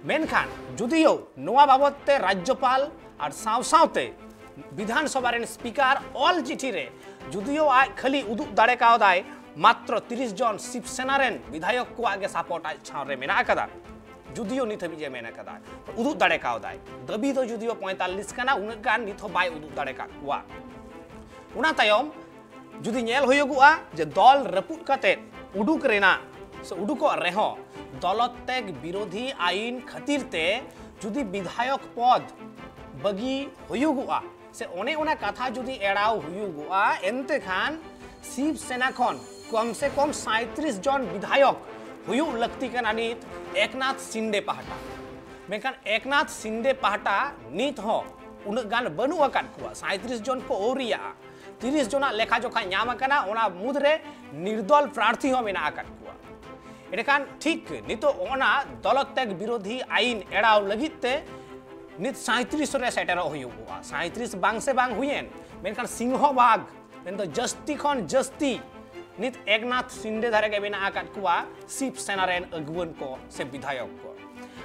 ᱢᱮᱱᱠᱷᱟᱱ ᱡᱩᱫᱤᱭᱳ ᱱᱚᱣᱟ ᱵᱟᱵᱚᱛ ᱛᱮ ᱨᱟᱡᱽᱡᱚᱯᱟᱞ ᱟᱨ ᱥᱟᱶ ᱥᱟᱶᱛᱮ ᱵᱤᱫᱷᱟᱱ ᱥᱚᱵᱷᱟ ᱨᱮᱱ ᱥᱯᱤᱠᱟᱨ ᱚᱞ ᱪᱤᱴᱷᱤ ᱨᱮ ᱡᱩᱫᱤᱭᱳ ᱟᱡ ᱠᱷᱟᱹᱞᱤ ᱩᱫᱩᱜ ᱫᱟᱲᱮ ᱠᱟᱣᱫᱟᱭ ᱢᱟᱛᱨᱚ ᱛᱤᱨᱤᱥ ᱡᱚᱱ ᱥᱤᱵ ᱥᱮᱱᱟ ᱨᱮᱱ ᱵᱤᱫᱷᱟᱭᱚᱠ ᱠᱚᱣᱟᱜ ᱜᱮ ᱥᱟᱯᱳᱨᱴ ᱟᱡ ᱥᱟᱶ ᱨᱮ ᱢᱮᱱᱟᱜ ᱟᱠᱟᱫᱟ, ᱡᱩᱫᱤᱭᱳ ᱱᱤᱛ ᱦᱟᱹᱵᱤᱡ ᱮ ᱢᱮᱱ ᱟᱠᱟᱫᱟ, ᱩᱫᱩᱜ ᱫᱟᱲᱮ ᱠᱟᱣᱫᱟᱭ᱾ ᱫᱟᱹᱵᱤ ᱫᱚ ᱡᱩᱫᱤᱭᱳ ᱯᱚᱸᱭᱛᱟᱞᱞᱤᱥ ᱠᱟᱱᱟ, ᱩᱱᱟᱹᱜ ᱜᱟᱱ ᱱᱤᱛ ᱦᱚᱸ ᱵᱟᱭ ᱩᱫᱩᱜ ᱫᱟᱲᱮ ᱠᱟᱜ ᱠᱚᱣᱟ᱾ ᱚᱱᱟ ᱛᱟᱭᱚᱢ ᱡᱩᱫᱤ ᱧᱮᱞ ᱦᱩᱭᱩᱜᱚᱜᱼᱟ ᱡᱮ ᱫᱚᱞ ᱨᱟᱹᱯᱩᱫ ᱠᱟᱛᱮ ᱩᱰᱩᱠ ᱨᱮᱱᱟᱜ ᱥᱮ ᱩᱰᱩᱠᱚᱜ ᱨᱮᱦᱚᱸ ᱫᱚᱞᱚᱛᱛᱮᱜᱽ ᱵᱤᱨᱳᱫᱷᱤ ᱟᱭᱤᱱ ᱠᱷᱟᱹᱛᱤᱨ ᱛᱮ ᱡᱩᱫᱤ ᱵᱤᱫᱷᱟᱭᱚᱠ ᱯᱚᱫᱽ ᱵᱟᱹᱜᱤ ᱦᱩᱭᱩᱜᱚᱜᱼᱟ ᱥᱮ ᱚᱱᱮ ᱚᱱᱟ ᱠᱟᱛᱷᱟ ᱡᱩᱫᱤ ᱮᱲᱟᱣ ᱦᱩᱭᱩᱜᱚᱜᱼᱟ, ᱮᱱᱛᱮ ᱠᱷᱟᱱ ᱥᱤᱵ ᱥᱮᱱᱟ ᱠᱷᱚᱱ ᱠᱚᱢ ᱥᱮ ᱠᱚᱢ ᱥᱟᱸᱭᱛᱨᱤᱥ ᱡᱚᱱ ᱵᱤᱫᱷᱟᱭᱚᱠ ᱦᱩᱭᱩᱜ ᱞᱟᱹᱠᱛᱤ ᱠᱟᱱᱟ ᱱᱤᱛ ᱮᱠᱱᱟᱛᱷ ᱥᱤᱱᱰᱮ ᱯᱟᱦᱴᱟ᱾ ᱢᱮᱱᱠᱷᱟᱱ ᱮᱠᱱᱟᱛᱷ ᱥᱤᱱᱰᱮ ᱯᱟᱦᱴᱟ ᱱᱤᱛ ᱦᱚᱸ ᱩᱱᱟᱹᱜ ᱜᱟᱱ ᱵᱟᱹᱱᱩᱜ ᱟᱠᱟᱫ ᱠᱚᱣᱟ, ᱥᱟᱸᱭᱛᱨᱤᱥ ᱡᱚᱱ ᱠᱚ ᱟᱹᱣᱨᱤᱭᱟᱜᱼᱟ᱾ ᱛᱤᱨᱤᱥ ᱡᱚᱱᱟᱜ ᱞᱮᱠᱷᱟ ᱡᱚᱠᱷᱟ ᱧᱟᱢ ᱟᱠᱟᱱᱟ, ᱚᱱᱟ ᱢᱩᱫᱽᱨᱮ ᱱᱤᱨᱫᱚᱞ ᱯᱨᱟᱨᱛᱷᱤ ᱦᱚᱸ ᱢᱮᱱᱟᱜ ᱟᱠᱟᱫ ᱠᱚᱣᱟ᱾ ᱮᱸᱰᱮᱠᱷᱟᱱ ᱴᱷᱤᱠ ᱱᱤᱛᱚᱜ ᱚᱱᱟ ᱫᱚᱞᱚᱛᱛᱮᱜᱽ ᱵᱤᱨᱳᱫᱷᱤ ᱟᱭᱤᱱ ᱮᱲᱟᱣ ᱞᱟᱹᱜᱤᱫ ᱛᱮ ᱱᱤᱛ ᱥᱟᱸᱭᱛᱨᱤᱥ ᱨᱮ ᱥᱮᱴᱮᱨᱚᱜ ᱦᱩᱭᱩᱜᱚᱜᱼᱟ᱾ ᱥᱟᱸᱭᱛᱨᱤᱥ ᱵᱟᱝ ᱥᱮ ᱵᱟᱝ ᱦᱩᱭᱮᱱ, ᱢᱮᱱᱠᱷᱟᱱ ᱥᱤᱝᱦᱚ ᱵᱷᱟᱜᱽ, ᱢᱮᱱᱫᱚ ᱡᱟᱹᱥᱛᱤ ᱠᱷᱚᱱ ᱡᱟᱹᱥᱛᱤ ᱱᱤᱛ ᱮᱠᱱᱟᱛᱷ ᱥᱤᱱᱰᱮ ᱫᱷᱟᱨᱮ ᱜᱮ ᱢᱮᱱᱟᱜ ᱟᱠᱟᱫ ᱠᱚᱣᱟ ᱥᱤᱵ ᱥᱮᱱᱟ ᱨᱮᱱ ᱟᱹᱜᱩᱣᱟᱹᱱ ᱠᱚ ᱥᱮ ᱵᱤᱫᱷᱟᱭᱚᱠ ᱠᱚ᱾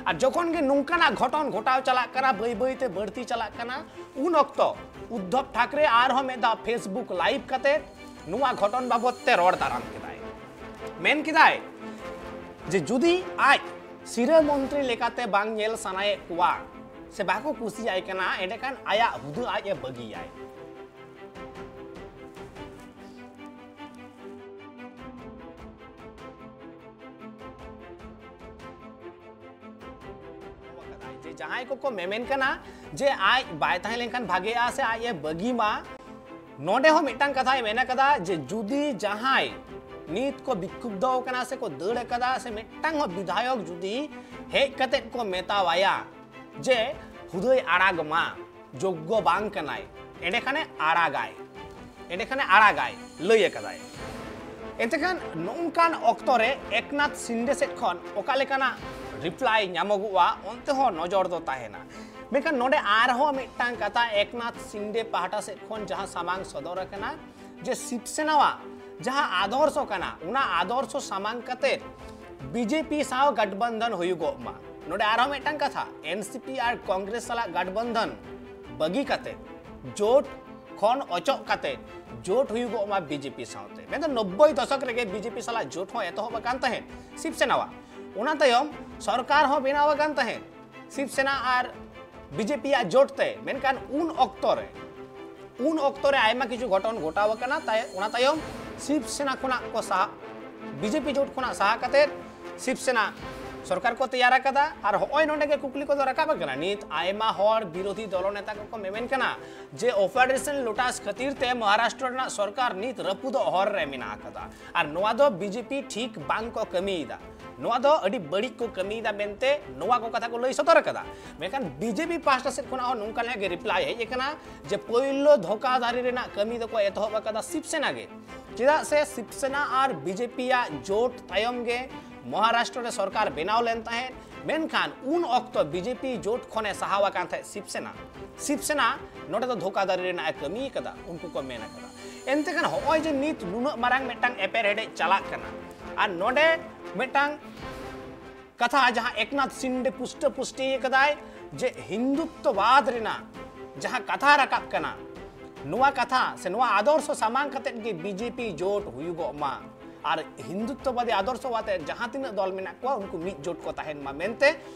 ᱟᱨ ᱡᱚᱠᱷᱚᱱ ᱜᱮ ᱱᱚᱝᱠᱟᱱᱟᱜ ᱜᱷᱚᱴᱚᱱ ᱜᱷᱚᱴᱟᱣ ᱪᱟᱞᱟᱜ ᱠᱟᱱᱟ, ᱵᱟᱹᱭ ᱵᱟᱹᱭ ᱛᱮ ᱵᱟᱹᱲᱛᱤ ᱪᱟᱞᱟᱜ ᱠᱟᱱᱟ, ᱩᱱ ᱚᱠᱛᱚ ᱩᱫᱽᱫᱷᱚᱵ ᱴᱷᱟᱠᱨᱮ ᱟᱨᱦᱚᱸ ᱢᱤᱫ ᱫᱷᱟᱣ Facebook live ᱠᱟᱛᱮ ᱱᱚᱣᱟ ᱜᱷᱚᱴᱚᱱ ᱵᱟᱵᱚᱫ ᱛᱮ ᱨᱚᱲ ᱫᱟᱨᱟᱢ ᱠᱮᱫᱟᱭ᱾ ᱢᱮᱱ ᱠᱮᱫᱟᱭ ᱡᱮ ᱡᱩᱫᱤ ᱟᱡ ᱥᱤᱨᱟᱹ ᱢᱚᱱᱛᱨᱤ ᱞᱮᱠᱟᱛᱮ ᱵᱟᱝ ᱧᱮᱞ ᱥᱟᱱᱟᱭᱮᱫ ᱠᱚᱣᱟ ᱥᱮ ᱵᱟᱠᱚ ᱠᱩᱥᱤᱭᱟᱭ ᱠᱟᱱᱟ, ᱮᱸᱰᱮᱠᱷᱟᱱ ᱟᱭᱟᱜ ᱦᱩᱫᱟᱹ ᱟᱡ ᱮ ᱵᱟᱹᱜᱤᱭᱟᱭ᱾ ᱡᱮ ᱡᱟᱦᱟᱸᱭ ᱠᱚᱠᱚ ᱢᱮᱢᱮᱱ ᱠᱟᱱᱟ ᱡᱮ ᱟᱡ ᱵᱟᱭ ᱛᱟᱦᱮᱸ ᱞᱮᱱᱠᱷᱟᱱ ᱵᱷᱟᱜᱮᱜᱼᱟ ᱥᱮ ᱟᱡ ᱮ ᱵᱟᱹᱜᱤ ᱢᱟ, ᱱᱚᱰᱮ ᱦᱚᱸ ᱢᱤᱫᱴᱟᱝ ᱠᱟᱛᱷᱟᱭ ᱢᱮᱱ ᱟᱠᱟᱫᱟ ᱡᱮ ᱡᱩᱫᱤ ᱡᱟᱦᱟᱸᱭ ᱱᱤᱛ ᱠᱚ ᱵᱤᱠᱠᱷᱩᱵᱫᱷᱚ ᱟᱠᱟᱱᱟ ᱥᱮ ᱠᱚ ᱫᱟᱹᱲ ᱟᱠᱟᱫᱟ ᱥᱮ ᱢᱤᱫᱴᱟᱝ ᱦᱚᱸ ᱵᱤᱫᱷᱟᱭᱚᱠ ᱡᱩᱫᱤ ᱦᱮᱡ ᱠᱟᱛᱮᱫ ᱠᱚ ᱢᱮᱛᱟᱣᱟᱭᱟ ᱡᱮ ᱦᱩᱫᱟᱹᱭ ᱟᱲᱟᱜᱽ ᱢᱟ, ᱡᱳᱜᱽᱜᱚ ᱵᱟᱝ ᱠᱟᱱᱟᱭ, ᱮᱸᱰᱮᱠᱷᱟᱱᱮ ᱟᱲᱟᱜᱟᱭ, ᱮᱸᱰᱮᱠᱷᱟᱱᱮ ᱟᱲᱟᱜᱟᱭ, ᱞᱟᱹᱭ ᱟᱠᱟᱫᱟᱭ᱾ ᱮᱱᱛᱮᱠᱷᱟᱱ ᱱᱚᱝᱠᱟᱱ ᱚᱠᱛᱚ ᱨᱮ ᱮᱠᱱᱟᱛᱷ ᱥᱤᱱᱰᱮ ᱥᱮᱫ ᱠᱷᱚᱱ ᱚᱠᱟ ᱞᱮᱠᱟᱱᱟᱜ reply ᱧᱟᱢᱚᱜᱚᱜᱼᱟ, ᱚᱱᱛᱮ ᱦᱚᱸ ᱱᱚᱡᱚᱨ ᱫᱚ ᱛᱟᱦᱮᱱᱟ᱾ ᱢᱮᱱᱠᱷᱟᱱ ᱱᱚᱰᱮ ᱟᱨᱦᱚᱸ ᱢᱤᱫᱴᱟᱝ ᱠᱟᱛᱷᱟ ᱮᱠᱱᱟᱛᱷ ᱥᱤᱱᱰᱮ ᱯᱟᱦᱴᱟ ᱥᱮᱫ ᱠᱷᱚᱱ ᱡᱟᱦᱟᱸ ᱥᱟᱢᱟᱝ ᱥᱚᱫᱚᱨ ᱟᱠᱟᱱᱟ ᱡᱮ ᱥᱤᱵ ᱥᱮᱱᱟᱣᱟᱜ ᱡᱟᱦᱟᱸ ᱟᱫᱚᱨᱥᱚ ᱠᱟᱱᱟ, ᱚᱱᱟ ᱟᱫᱚᱨᱥᱚ ᱥᱟᱢᱟᱝ ᱠᱟᱛᱮ ᱵᱤᱡᱮᱯᱤ ᱥᱟᱶ ᱜᱟᱴᱵᱟᱱᱫᱷᱟᱱ ᱦᱩᱭᱩᱜᱚᱜ ᱢᱟ᱾ ᱱᱚᱰᱮ ᱟᱨᱦᱚᱸ ᱢᱤᱫᱴᱟᱝ ᱠᱟᱛᱷᱟ, ᱮᱱᱥᱤᱯᱤ ᱟᱨ ᱠᱚᱝᱜᱨᱮᱥ ᱥᱟᱞᱟᱜ ᱜᱟᱴᱵᱟᱱᱫᱷᱟᱱ ᱵᱟᱹᱜᱤ ᱠᱟᱛᱮ, ᱡᱳᱴ ᱠᱷᱚᱱ ᱚᱪᱚᱜ ᱠᱟᱛᱮ, ᱡᱳᱴ ᱦᱩᱭᱩᱜᱚᱜ ᱢᱟ ᱵᱤᱡᱮᱯᱤ ᱥᱟᱶᱛᱮ᱾ ᱢᱮᱱᱫᱚ ᱱᱚᱵᱵᱳᱭ ᱫᱚᱥᱚᱠ ᱨᱮᱜᱮ ᱵᱤᱡᱮᱯᱤ ᱥᱟᱞᱟᱜ ᱡᱳᱴ ᱦᱚᱸ ᱮᱛᱚᱦᱚᱵ ᱟᱠᱟᱱ ᱛᱟᱦᱮᱸᱫ ᱥᱤᱵ ᱥᱮᱱᱟᱣᱟᱜ᱾ ᱚᱱᱟ ᱛᱟᱭᱚᱢ ᱥᱚᱨᱠᱟᱨ ᱦᱚᱸ ᱵᱮᱱᱟᱣ ᱟᱠᱟᱱ ᱛᱟᱦᱮᱸᱫ ᱥᱤᱵ ᱥᱮᱱᱟ ᱟᱨ ᱵᱤᱡᱮᱯᱤᱭᱟᱜ ᱡᱳᱴ ᱛᱮ᱾ ᱢᱮᱱᱠᱷᱟᱱ ᱩᱱ ᱚᱠᱛᱚ ᱨᱮ, ᱩᱱ ᱚᱠᱛᱚ ᱨᱮ ᱟᱭᱢᱟ ᱠᱤᱪᱷᱩ ᱜᱷᱚᱴᱚᱱ ᱜᱷᱚᱴᱟᱣ ᱟᱠᱟᱱᱟ᱾ ᱛᱟᱭ-, ᱚᱱᱟ ᱛᱟᱭᱚᱢ ᱥᱤᱵ ᱥᱮᱱᱟ ᱠᱷᱚᱱᱟᱜ ᱠᱚ ᱥᱟᱦᱟ, ᱵᱤᱡᱮᱯᱤ ᱡᱳᱴ ᱠᱷᱚᱱᱟᱜ ᱥᱟᱦᱟ ᱠᱟᱛᱮ ᱥᱤᱵ ᱥᱮᱱᱟ ᱥᱚᱨᱠᱟᱨ ᱠᱚ ᱛᱮᱭᱟᱨ ᱟᱠᱟᱫᱟ᱾ ᱟᱨ ᱦᱚᱸᱜᱼᱚᱭ ᱱᱚᱰᱮ ᱜᱮ ᱠᱩᱠᱞᱤ ᱠᱚᱫᱚ ᱨᱟᱠᱟᱵ ᱟᱠᱟᱱᱟ, ᱱᱤᱛ ᱟᱭᱢᱟ ᱦᱚᱲ ᱵᱤᱨᱳᱫᱷᱤ ᱫᱚᱞᱚ ᱱᱮᱛᱟ ᱠᱚᱠᱚ ᱢᱮᱢᱮᱱ ᱠᱟᱱᱟ ᱡᱮ ᱚᱯᱟᱨᱮᱥᱚᱱ ᱞᱳᱴᱟᱥ ᱠᱷᱟᱹᱛᱤᱨ ᱛᱮ ᱢᱚᱦᱟᱨᱟᱥᱴᱨᱚ ᱨᱮᱱᱟᱜ ᱥᱚᱨᱠᱟᱨ ᱱᱤᱛ ᱨᱟᱹᱯᱩᱫᱚᱜ ᱦᱚᱨ ᱨᱮ ᱢᱮᱱᱟᱜ ᱟᱠᱟᱫᱟ᱾ ᱟᱨ ᱱᱚᱣᱟ ᱫᱚ ᱵᱤᱡᱮᱯᱤ ᱴᱷᱤᱠ ᱵᱟᱝ ᱠᱚ ᱠᱟᱹᱢᱤᱭᱮᱫᱟ, ᱱᱚᱣᱟ ᱫᱚ ᱟᱹᱰᱤ ᱵᱟᱹᱲᱤᱡ ᱠᱚ ᱠᱟᱹᱢᱤᱭᱮᱫᱟ ᱢᱮᱱᱛᱮ ᱱᱚᱣᱟ ᱠᱚ ᱠᱟᱛᱷᱟ ᱠᱚ ᱞᱟᱹᱭ ᱥᱚᱫᱚᱨ ᱟᱠᱟᱫᱟ᱾ ᱢᱮᱱᱠᱷᱟᱱ ᱵᱤᱡᱮᱯᱤ ᱯᱟᱦᱴᱟ ᱥᱮᱫ ᱠᱷᱚᱱᱟᱜ ᱦᱚᱸ ᱱᱚᱝᱠᱟ ᱞᱮᱠᱟ ᱜᱮ reply ᱦᱮᱡ ᱟᱠᱟᱱᱟ ᱡᱮ ᱯᱳᱭᱞᱳ ᱫᱷᱳᱠᱟᱫᱷᱟᱨᱤ ᱨᱮᱱᱟᱜ ᱠᱟᱹᱢᱤ ᱫᱚᱠᱚ ᱮᱛᱚᱦᱚᱵ ᱟᱠᱟᱫᱟ ᱥᱤᱵ ᱥᱮᱱᱟ ᱜᱮ᱾ ᱪᱮᱫᱟᱜ ᱥᱮ ᱥᱤᱵ ᱥᱮᱱᱟ ᱟᱨ ᱵᱤᱡᱮᱯᱤᱭᱟᱜ ᱡᱳᱴ ᱛᱟᱭᱚᱢ ᱜᱮ ᱢᱚᱦᱟᱨᱟᱥᱴᱨᱚ ᱨᱮ ᱥᱚᱨᱠᱟᱨ ᱵᱮᱱᱟᱣ ᱞᱮᱱ ᱛᱟᱦᱮᱸᱫ᱾ ᱢᱮᱱᱠᱷᱟᱱ ᱩᱱ ᱚᱠᱛᱚ ᱵᱤᱡᱮᱯᱤ ᱡᱳᱴ ᱠᱷᱚᱱᱮ ᱥᱟᱦᱟᱣ ᱟᱠᱟᱱ ᱛᱟᱦᱮᱸᱫ ᱥᱤᱵᱥᱮᱱᱟ᱾ ᱥᱤᱵᱥᱮᱱᱟ ᱱᱚᱰᱮ ᱫᱚ ᱫᱷᱳᱠᱟᱫᱟᱨᱤ ᱨᱮᱱᱟᱜ ᱮ ᱠᱟᱹᱢᱤ ᱟᱠᱟᱫᱟ, ᱩᱱᱠᱩ ᱠᱚ ᱢᱮᱱ ᱟᱠᱟᱫᱟ᱾ ᱮᱱᱛᱮ ᱠᱷᱟᱱ ᱦᱚᱸᱜᱼᱚᱭ ᱡᱮ ᱱᱤᱛ ᱱᱩᱱᱟᱹᱜ ᱢᱟᱨᱟᱝ ᱢᱤᱫᱴᱟᱝ ᱮᱯᱮᱨᱦᱮᱰᱮᱡ ᱪᱟᱞᱟᱜ ᱠᱟᱱᱟ, ᱟᱨ ᱱᱚᱰᱮ ᱢᱤᱫᱴᱟᱝ ᱠᱟᱛᱷᱟ ᱡᱟᱦᱟᱸ ᱮᱠᱱᱟᱛᱷ ᱥᱤᱱᱰᱮ ᱯᱩᱥᱴᱟᱹ ᱯᱩᱥᱴᱤ ᱟᱠᱟᱫᱟᱭ ᱡᱮ ᱦᱤᱱᱫᱩᱛᱛᱚᱵᱟᱫ ᱨᱮᱱᱟᱜ ᱡᱟᱦᱟᱸ ᱠᱟᱛᱷᱟ ᱨᱟᱠᱟᱵ ᱠᱟᱱᱟ, ᱱᱚᱣᱟ ᱠᱟᱛᱷᱟ ᱥᱮ ᱱᱚᱣᱟ ᱟᱫᱚᱨᱥᱚ ᱥᱟᱢᱟᱝ ᱠᱟᱛᱮᱫ ᱜᱮ ᱵᱤᱡᱮᱯᱤ ᱡᱳᱴ ᱦᱩᱭᱩᱜᱚᱜ ᱢᱟ ᱟᱨ ᱦᱤᱱᱫᱩᱛᱛᱚᱵᱟᱫᱤ ᱟᱫᱚᱨᱥᱚ ᱟᱛᱮ ᱡᱟᱦᱟᱸ ᱛᱤᱱᱟᱹᱜ ᱫᱚᱞ ᱢᱮᱱᱟᱜ ᱠᱚᱣᱟ ᱩᱱᱠᱩ ᱢᱤᱫ ᱡᱳᱴ ᱠᱚ ᱛᱟᱦᱮᱱ ᱢᱟ ᱢᱮᱱᱛᱮ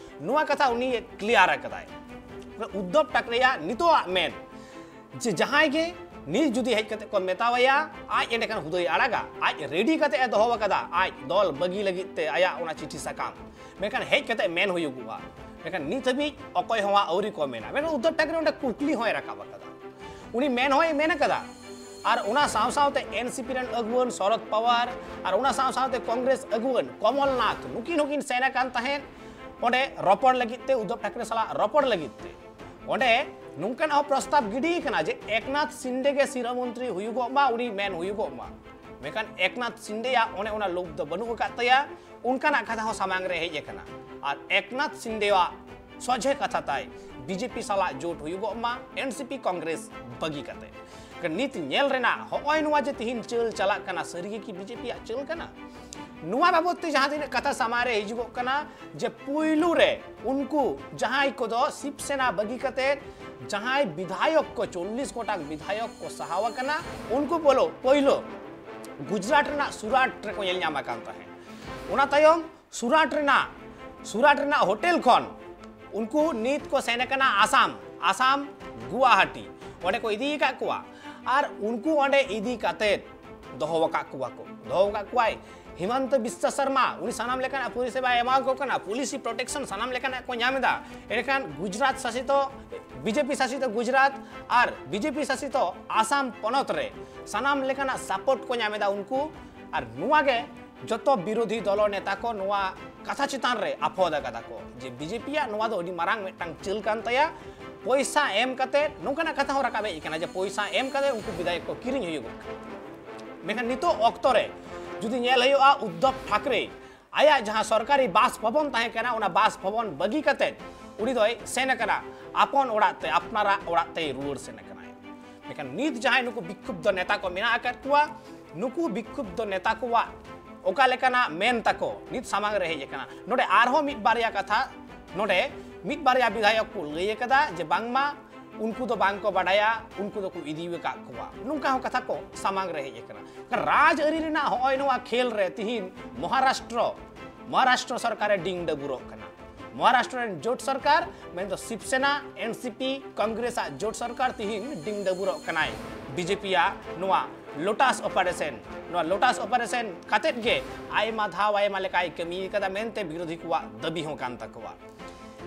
ᱱᱚᱣᱟ ᱠᱟᱛᱷᱟ ᱩᱱᱤ ᱠᱞᱤᱭᱟᱨ ᱟᱠᱟᱫᱟᱭ᱾ ᱩᱫᱫᱷᱚᱵ ᱴᱷᱟᱠᱨᱮᱭᱟᱜ ᱱᱤᱛᱚᱜᱟᱜ ᱢᱮᱱ ᱡᱮ ᱡᱟᱦᱟᱸᱭ ᱜᱮ ᱱᱤᱛ ᱡᱩᱫᱤ ᱦᱮᱡ ᱠᱟᱛᱮ ᱠᱚ ᱢᱮᱛᱟᱣᱟᱭᱟ, ᱟᱡ ᱮᱸᱰᱮᱠᱷᱟᱱ ᱦᱩᱫᱟᱹᱭ ᱟᱲᱟᱜᱟ, ᱟᱡ ᱨᱮᱰᱤ ᱠᱟᱛᱮ ᱮ ᱫᱚᱦᱚ ᱟᱠᱟᱫᱟ ᱟᱡ ᱫᱚᱞ ᱵᱟᱹᱜᱤ ᱞᱟᱹᱜᱤᱫ ᱛᱮ ᱟᱭᱟᱜ ᱚᱱᱟ ᱪᱤᱴᱷᱤ ᱥᱟᱠᱟᱢ᱾ ᱢᱮᱱᱠᱷᱟᱱ ᱦᱮᱡ ᱠᱟᱛᱮ ᱢᱮᱱ ᱦᱩᱭᱩᱜᱚᱜᱼᱟ, ᱢᱮᱱᱠᱷᱟᱱ ᱱᱤᱛ ᱦᱟᱹᱵᱤᱡ ᱚᱠᱚᱭ ᱦᱚᱸ ᱟᱹᱣᱨᱤ ᱠᱚ ᱢᱮᱱᱟ᱾ ᱢᱮᱱᱠᱷᱟᱱ ᱩᱫᱫᱷᱚᱵ ᱴᱷᱟᱠᱨᱮ ᱚᱸᱰᱮ ᱠᱩᱠᱞᱤ ᱦᱚᱸᱭ ᱨᱟᱠᱟᱵ ᱟᱠᱟᱫᱟ, ᱩᱱᱤ ᱢᱮᱱ ᱦᱚᱸᱭ ᱢᱮᱱ ᱟᱠᱟᱫᱟ᱾ ᱟᱨ ᱚᱱᱟ ᱥᱟᱶ ᱥᱟᱶᱛᱮ ᱮᱱᱥᱤᱯᱤ ᱨᱮᱱ ᱟᱹᱜᱩᱣᱟᱹᱱ ᱥᱚᱨᱚᱫ ᱯᱟᱣᱟᱨ ᱟᱨ ᱚᱱᱟ ᱥᱟᱶ ᱥᱟᱶᱛᱮ ᱠᱚᱝᱜᱨᱮᱥ ᱟᱹᱜᱩᱣᱟᱹᱱ ᱠᱚᱢᱚᱞᱱᱟᱛᱷ ᱱᱩᱠᱤᱱ ᱦᱚᱸᱠᱤᱱ ᱥᱮᱱ ᱟᱠᱟᱱ ᱛᱟᱦᱮᱸᱫ ᱚᱸᱰᱮ ᱨᱚᱯᱚᱲ ᱞᱟᱹᱜᱤᱫ ᱛᱮ, ᱩᱫᱫᱷᱚᱵ ᱴᱷᱟᱠᱨᱮ ᱥᱟᱞᱟᱜ ᱨᱚᱯᱚᱲ ᱞᱟᱹᱜᱤᱫ ᱛᱮ᱾ ᱚᱸᱰᱮ ᱱᱚᱝᱠᱟᱱᱟᱜ ᱦᱚᱸ ᱯᱨᱚᱥᱛᱟᱵ ᱜᱤᱰᱤ ᱟᱠᱟᱱᱟ ᱡᱮ ᱮᱠᱱᱟᱛᱷ ᱥᱤᱱᱰᱮ ᱜᱮ ᱥᱤᱨᱟᱹ ᱢᱚᱱᱛᱨᱤ ᱦᱩᱭᱩᱜᱚᱜ ᱢᱟ, ᱩᱱᱤ ᱢᱮᱱ ᱦᱩᱭᱩᱜᱚᱜ ᱢᱟ᱾ ᱢᱮᱱᱠᱷᱟᱱ ᱮᱠᱱᱟᱛᱷ ᱥᱤᱱᱰᱮᱭᱟᱜ ᱚᱱᱮ ᱚᱱᱟ ᱞᱳᱵᱷ ᱫᱚ ᱵᱟᱹᱱᱩᱜ ᱟᱠᱟᱫ ᱛᱟᱭᱟ, ᱚᱱᱠᱟᱱᱟᱜ ᱠᱟᱛᱷᱟ ᱦᱚᱸ ᱥᱟᱢᱟᱝ ᱨᱮ ᱦᱮᱡ ᱟᱠᱟᱱᱟ᱾ ᱟᱨ ᱮᱠᱱᱟᱛᱷ ᱥᱤᱱᱰᱮᱭᱟᱜ ᱥᱚᱡᱷᱮ ᱠᱟᱛᱷᱟ ᱛᱟᱭ ᱵᱤᱡᱮᱯᱤ ᱥᱟᱞᱟᱜ ᱡᱳᱴ ᱦᱩᱭᱩᱜᱚᱜ ᱢᱟ, ᱮᱱᱥᱤᱯᱤ ᱠᱚᱝᱜᱨᱮᱥ ᱵᱟᱹᱜᱤ ᱠᱟᱛᱮ᱾ ᱱᱤᱛ ᱧᱮᱞ ᱨᱮᱱᱟᱜ ᱦᱚᱸᱜᱼᱚᱭ ᱱᱚᱣᱟ ᱡᱮ ᱛᱤᱦᱤᱧ ᱪᱟᱹᱞ ᱪᱟᱞᱟᱜ ᱠᱟᱱᱟ, ᱥᱟᱹᱨᱤᱜᱮ ᱠᱤ ᱵᱤᱡᱮᱯᱤᱭᱟᱜ ᱪᱟᱹᱞ ᱠᱟᱱᱟ? ᱱᱚᱣᱟ ᱵᱟᱵᱚᱫ ᱛᱮ ᱡᱟᱦᱟᱸ ᱛᱤᱱᱟᱹᱜ ᱠᱟᱛᱷᱟ ᱥᱟᱢᱟᱝ ᱨᱮ ᱦᱤᱡᱩᱜᱚᱜ ᱠᱟᱱᱟ ᱡᱮ ᱯᱩᱭᱞᱩ ᱨᱮ ᱩᱱᱠᱩ ᱡᱟᱦᱟᱸᱭ ᱠᱚᱫᱚ ᱥᱤᱵ ᱥᱮᱱᱟ ᱵᱟᱹᱜᱤ ᱠᱟᱛᱮ ᱡᱟᱦᱟᱸᱭ ᱵᱤᱫᱷᱟᱭᱚᱠ ᱠᱚ, ᱪᱚᱞᱞᱤᱥ ᱜᱚᱴᱟᱝ ᱵᱤᱫᱷᱟᱭᱚᱠ ᱠᱚ ᱥᱟᱦᱟᱣ ᱟᱠᱟᱱᱟ, ᱩᱱᱠᱩ ᱵᱚᱞᱚ ᱯᱳᱭᱞᱳ ᱜᱩᱡᱽᱨᱟᱴ ᱨᱮᱱᱟᱜ ᱥᱩᱨᱟᱴ ᱨᱮᱠᱚ ᱧᱮᱞ ᱧᱟᱢ ᱟᱠᱟᱱ ᱛᱟᱦᱮᱸᱫ᱾ ᱚᱱᱟ ᱛᱟᱭᱚᱢ ᱥᱩᱨᱟᱴ ᱨᱮᱱᱟᱜ, ᱥᱩᱨᱟᱴ ᱨᱮᱱᱟᱜ ᱦᱳᱴᱮᱞ ᱠᱷᱚᱱ ᱩᱱᱠᱩ ᱱᱤᱛ ᱠᱚ ᱥᱮᱱ ᱟᱠᱟᱱᱟ ᱟᱥᱟᱢ, ᱟᱥᱟᱢ ᱜᱩᱣᱟᱦᱟᱴᱤ, ᱚᱸᱰᱮ ᱠᱚ ᱤᱫᱤ ᱟᱠᱟᱫ ᱠᱚᱣᱟ᱾ ᱟᱨ ᱩᱱᱠᱩ ᱚᱸᱰᱮ ᱤᱫᱤ ᱠᱟᱛᱮᱫ ᱫᱚᱦᱚ ᱟᱠᱟᱫ ᱠᱚᱣᱟ ᱠᱚ, ᱫᱚᱦᱚ ᱟᱠᱟᱫ ᱠᱚᱣᱟᱭ ᱦᱤᱢᱟᱱᱛᱚ ᱵᱤᱥᱥᱟ ᱥᱚᱨᱢᱟ, ᱩᱱᱤ ᱥᱟᱱᱟᱢ ᱞᱮᱠᱟᱱᱟᱜ ᱯᱚᱨᱤᱥᱮᱵᱟᱭ ᱮᱢᱟ ᱠᱚ ᱠᱟᱱᱟ, ᱯᱩᱞᱤᱥᱤ ᱯᱨᱚᱴᱮᱠᱥᱚᱱ ᱥᱟᱱᱟᱢ ᱞᱮᱠᱟᱱᱟᱜ ᱠᱚ ᱧᱟᱢ ᱮᱫᱟ᱾ ᱮᱸᱰᱮᱠᱷᱟᱱ ᱜᱩᱡᱽᱨᱟᱴ ᱥᱟᱥᱤᱛᱚ, ᱵᱤᱡᱮᱯᱤ ᱥᱟᱥᱤᱛᱚ ᱜᱩᱡᱽᱨᱟᱴ ᱟᱨ ᱵᱤᱡᱮᱯᱤ ᱥᱟᱥᱤᱛᱚ ᱟᱥᱟᱢ ᱯᱚᱱᱚᱛ ᱨᱮ ᱥᱟᱱᱟᱢ ᱞᱮᱠᱟᱱᱟᱜ ᱥᱟᱯᱳᱨᱴ ᱠᱚ ᱧᱟᱢ ᱮᱫᱟ ᱩᱱᱠᱩ᱾ ᱟᱨ ᱱᱚᱣᱟ ᱜᱮ ᱡᱚᱛᱚ ᱵᱤᱨᱳᱫᱷᱤ ᱫᱚᱞᱚ ᱱᱮᱛᱟ ᱠᱚ ᱱᱚᱣᱟ ᱠᱟᱛᱷᱟ ᱪᱮᱛᱟᱱ ᱨᱮ ᱟᱯᱷᱚᱫ ᱟᱠᱟᱫᱟ ᱠᱚ ᱡᱮ ᱵᱤᱡᱮᱯᱤᱭᱟᱜ ᱱᱚᱣᱟ ᱫᱚ ᱟᱹᱰᱤ ᱢᱟᱨᱟᱝ ᱢᱤᱫᱴᱟᱝ ᱪᱟᱹᱞ ᱠᱟᱱ ᱛᱟᱭᱟ, ᱯᱚᱭᱥᱟ ᱮᱢ ᱠᱟᱛᱮ ᱱᱚᱝᱠᱟᱱᱟᱜ ᱠᱟᱛᱷᱟ ᱦᱚᱸ ᱨᱟᱠᱟᱵ ᱦᱮᱡ ᱟᱠᱟᱱᱟ ᱡᱮ ᱯᱚᱭᱥᱟ ᱮᱢ ᱠᱟᱛᱮ ᱩᱱᱠᱩ ᱵᱤᱫᱷᱟᱭᱚᱠ ᱠᱚ ᱠᱤᱨᱤᱧ ᱦᱩᱭᱩᱜᱚᱜ ᱠᱟᱱᱟ᱾ ᱢᱮᱱᱠᱷᱟᱱ ᱱᱤᱛᱚᱜ ᱚᱠᱛᱚ ᱨᱮ ᱡᱩᱫᱤ ᱧᱮᱞ ᱦᱩᱭᱩᱜᱼᱟ, ᱩᱫᱽᱫᱷᱚᱵ ᱴᱷᱟᱠᱨᱮ ᱟᱭᱟᱜ ᱡᱟᱦᱟᱸ ᱥᱚᱨᱠᱟᱨᱤ ᱵᱟᱥ ᱵᱷᱚᱵᱚᱱ ᱛᱟᱦᱮᱸ ᱠᱟᱱᱟ, ᱚᱱᱟ ᱵᱟᱥ ᱵᱷᱚᱵᱚᱱ ᱵᱟᱹᱜᱤ ᱠᱟᱛᱮ ᱩᱱᱤ ᱫᱚᱭ ᱥᱮᱱ ᱟᱠᱟᱱᱟ ᱟᱯᱚᱱ ᱚᱲᱟᱜ ᱛᱮ, ᱟᱯᱱᱟᱨᱟᱜ ᱚᱲᱟᱜ ᱛᱮᱭ ᱨᱩᱣᱟᱹᱲ ᱥᱮᱱ ᱟᱠᱟᱱᱟᱭ᱾ ᱢᱮᱱᱠᱷᱟᱱ ᱱᱤᱛ ᱡᱟᱦᱟᱸᱭ ᱱᱩᱠᱩ ᱵᱤᱠᱠᱷᱩᱵᱫᱷᱚ ᱱᱮᱛᱟ ᱠᱚ ᱢᱮᱱᱟᱜ ᱟᱠᱟᱫ ᱠᱚᱣᱟ, ᱱᱩᱠᱩ ᱵᱤᱠᱠᱷᱩᱵᱫᱷᱚ ᱱᱮᱛᱟ ᱠᱚᱣᱟᱜ ᱚᱠᱟ ᱞᱮᱠᱟᱱᱟᱜ ᱢᱮᱱ ᱛᱟᱠᱚ ᱱᱤᱛ ᱥᱟᱢᱟᱝ ᱨᱮ ᱦᱮᱡ ᱟᱠᱟᱱᱟ᱾ ᱱᱚᱰᱮ ᱟᱨᱦᱚᱸ ᱢᱤᱫ ᱵᱟᱨᱭᱟ ᱠᱟᱛᱷᱟ, ᱱᱚᱰᱮ ᱢᱤᱫ ᱵᱟᱨᱭᱟ ᱵᱤᱫᱷᱟᱭᱚᱠ ᱠᱚ ᱞᱟᱹᱭ ᱟᱠᱟᱫᱟ ᱡᱮ ᱵᱟᱝᱢᱟ ᱩᱱᱠᱩ ᱫᱚ ᱵᱟᱝ ᱠᱚ ᱵᱟᱰᱟᱭᱟ, ᱩᱱᱠᱩ ᱫᱚᱠᱚ ᱤᱫᱤ ᱟᱠᱟᱫ ᱠᱚᱣᱟ, ᱱᱚᱝᱠᱟ ᱦᱚᱸ ᱠᱟᱛᱷᱟ ᱠᱚ ᱥᱟᱢᱟᱝ ᱨᱮ ᱦᱮᱡ ᱟᱠᱟᱱᱟ᱾ ᱨᱟᱡᱽ ᱟᱹᱨᱤ ᱨᱮᱱᱟᱜ ᱦᱚᱸᱜᱼᱚᱭ ᱱᱚᱣᱟ ᱠᱷᱮᱞ ᱨᱮ ᱛᱤᱦᱤᱧ ᱢᱚᱦᱟᱨᱟᱥᱴᱨᱚ, ᱢᱚᱦᱟᱨᱟᱥᱴᱨᱚ ᱥᱚᱨᱠᱟᱨᱮ ᱰᱤᱝ ᱰᱟᱹᱵᱩᱨᱚᱜ ᱠᱟᱱᱟ᱾ ᱢᱚᱦᱟᱨᱟᱥᱴᱨᱚ ᱨᱮᱱ ᱡᱳᱴ ᱥᱚᱨᱠᱟᱨ, ᱢᱮᱱᱫᱚ ᱥᱤᱵᱥᱮᱱᱟ, ᱮᱱᱥᱤᱯᱤ, ᱠᱚᱝᱜᱨᱮᱥ ᱟᱜ ᱡᱳᱴ ᱥᱚᱨᱠᱟᱨ ᱛᱤᱦᱤᱧ ᱰᱤᱝ ᱰᱟᱹᱵᱩᱨᱚᱜ ᱠᱟᱱᱟᱭ ᱵᱤᱡᱮᱯᱤ ᱟᱜ ᱱᱚᱣᱟ ᱞᱳᱴᱟᱥ ᱚᱯᱟᱨᱮᱥᱚᱱ᱾ ᱱᱚᱣᱟ ᱞᱳᱴᱟᱥ ᱚᱯᱟᱨᱮᱥᱚᱱ ᱠᱟᱛᱮᱫ ᱜᱮ ᱟᱭᱢᱟ ᱫᱷᱟᱣ ᱟᱭᱢᱟ ᱞᱮᱠᱟᱭ ᱠᱟᱹᱢᱤ ᱠᱟᱫᱟ ᱢᱮᱱᱛᱮ ᱵᱤᱨᱳᱫᱷᱤ ᱠᱚᱣᱟᱜ ᱫᱟᱹᱵᱤ ᱦᱚᱸ ᱠᱟᱱ ᱛᱟᱠᱚᱣᱟ᱾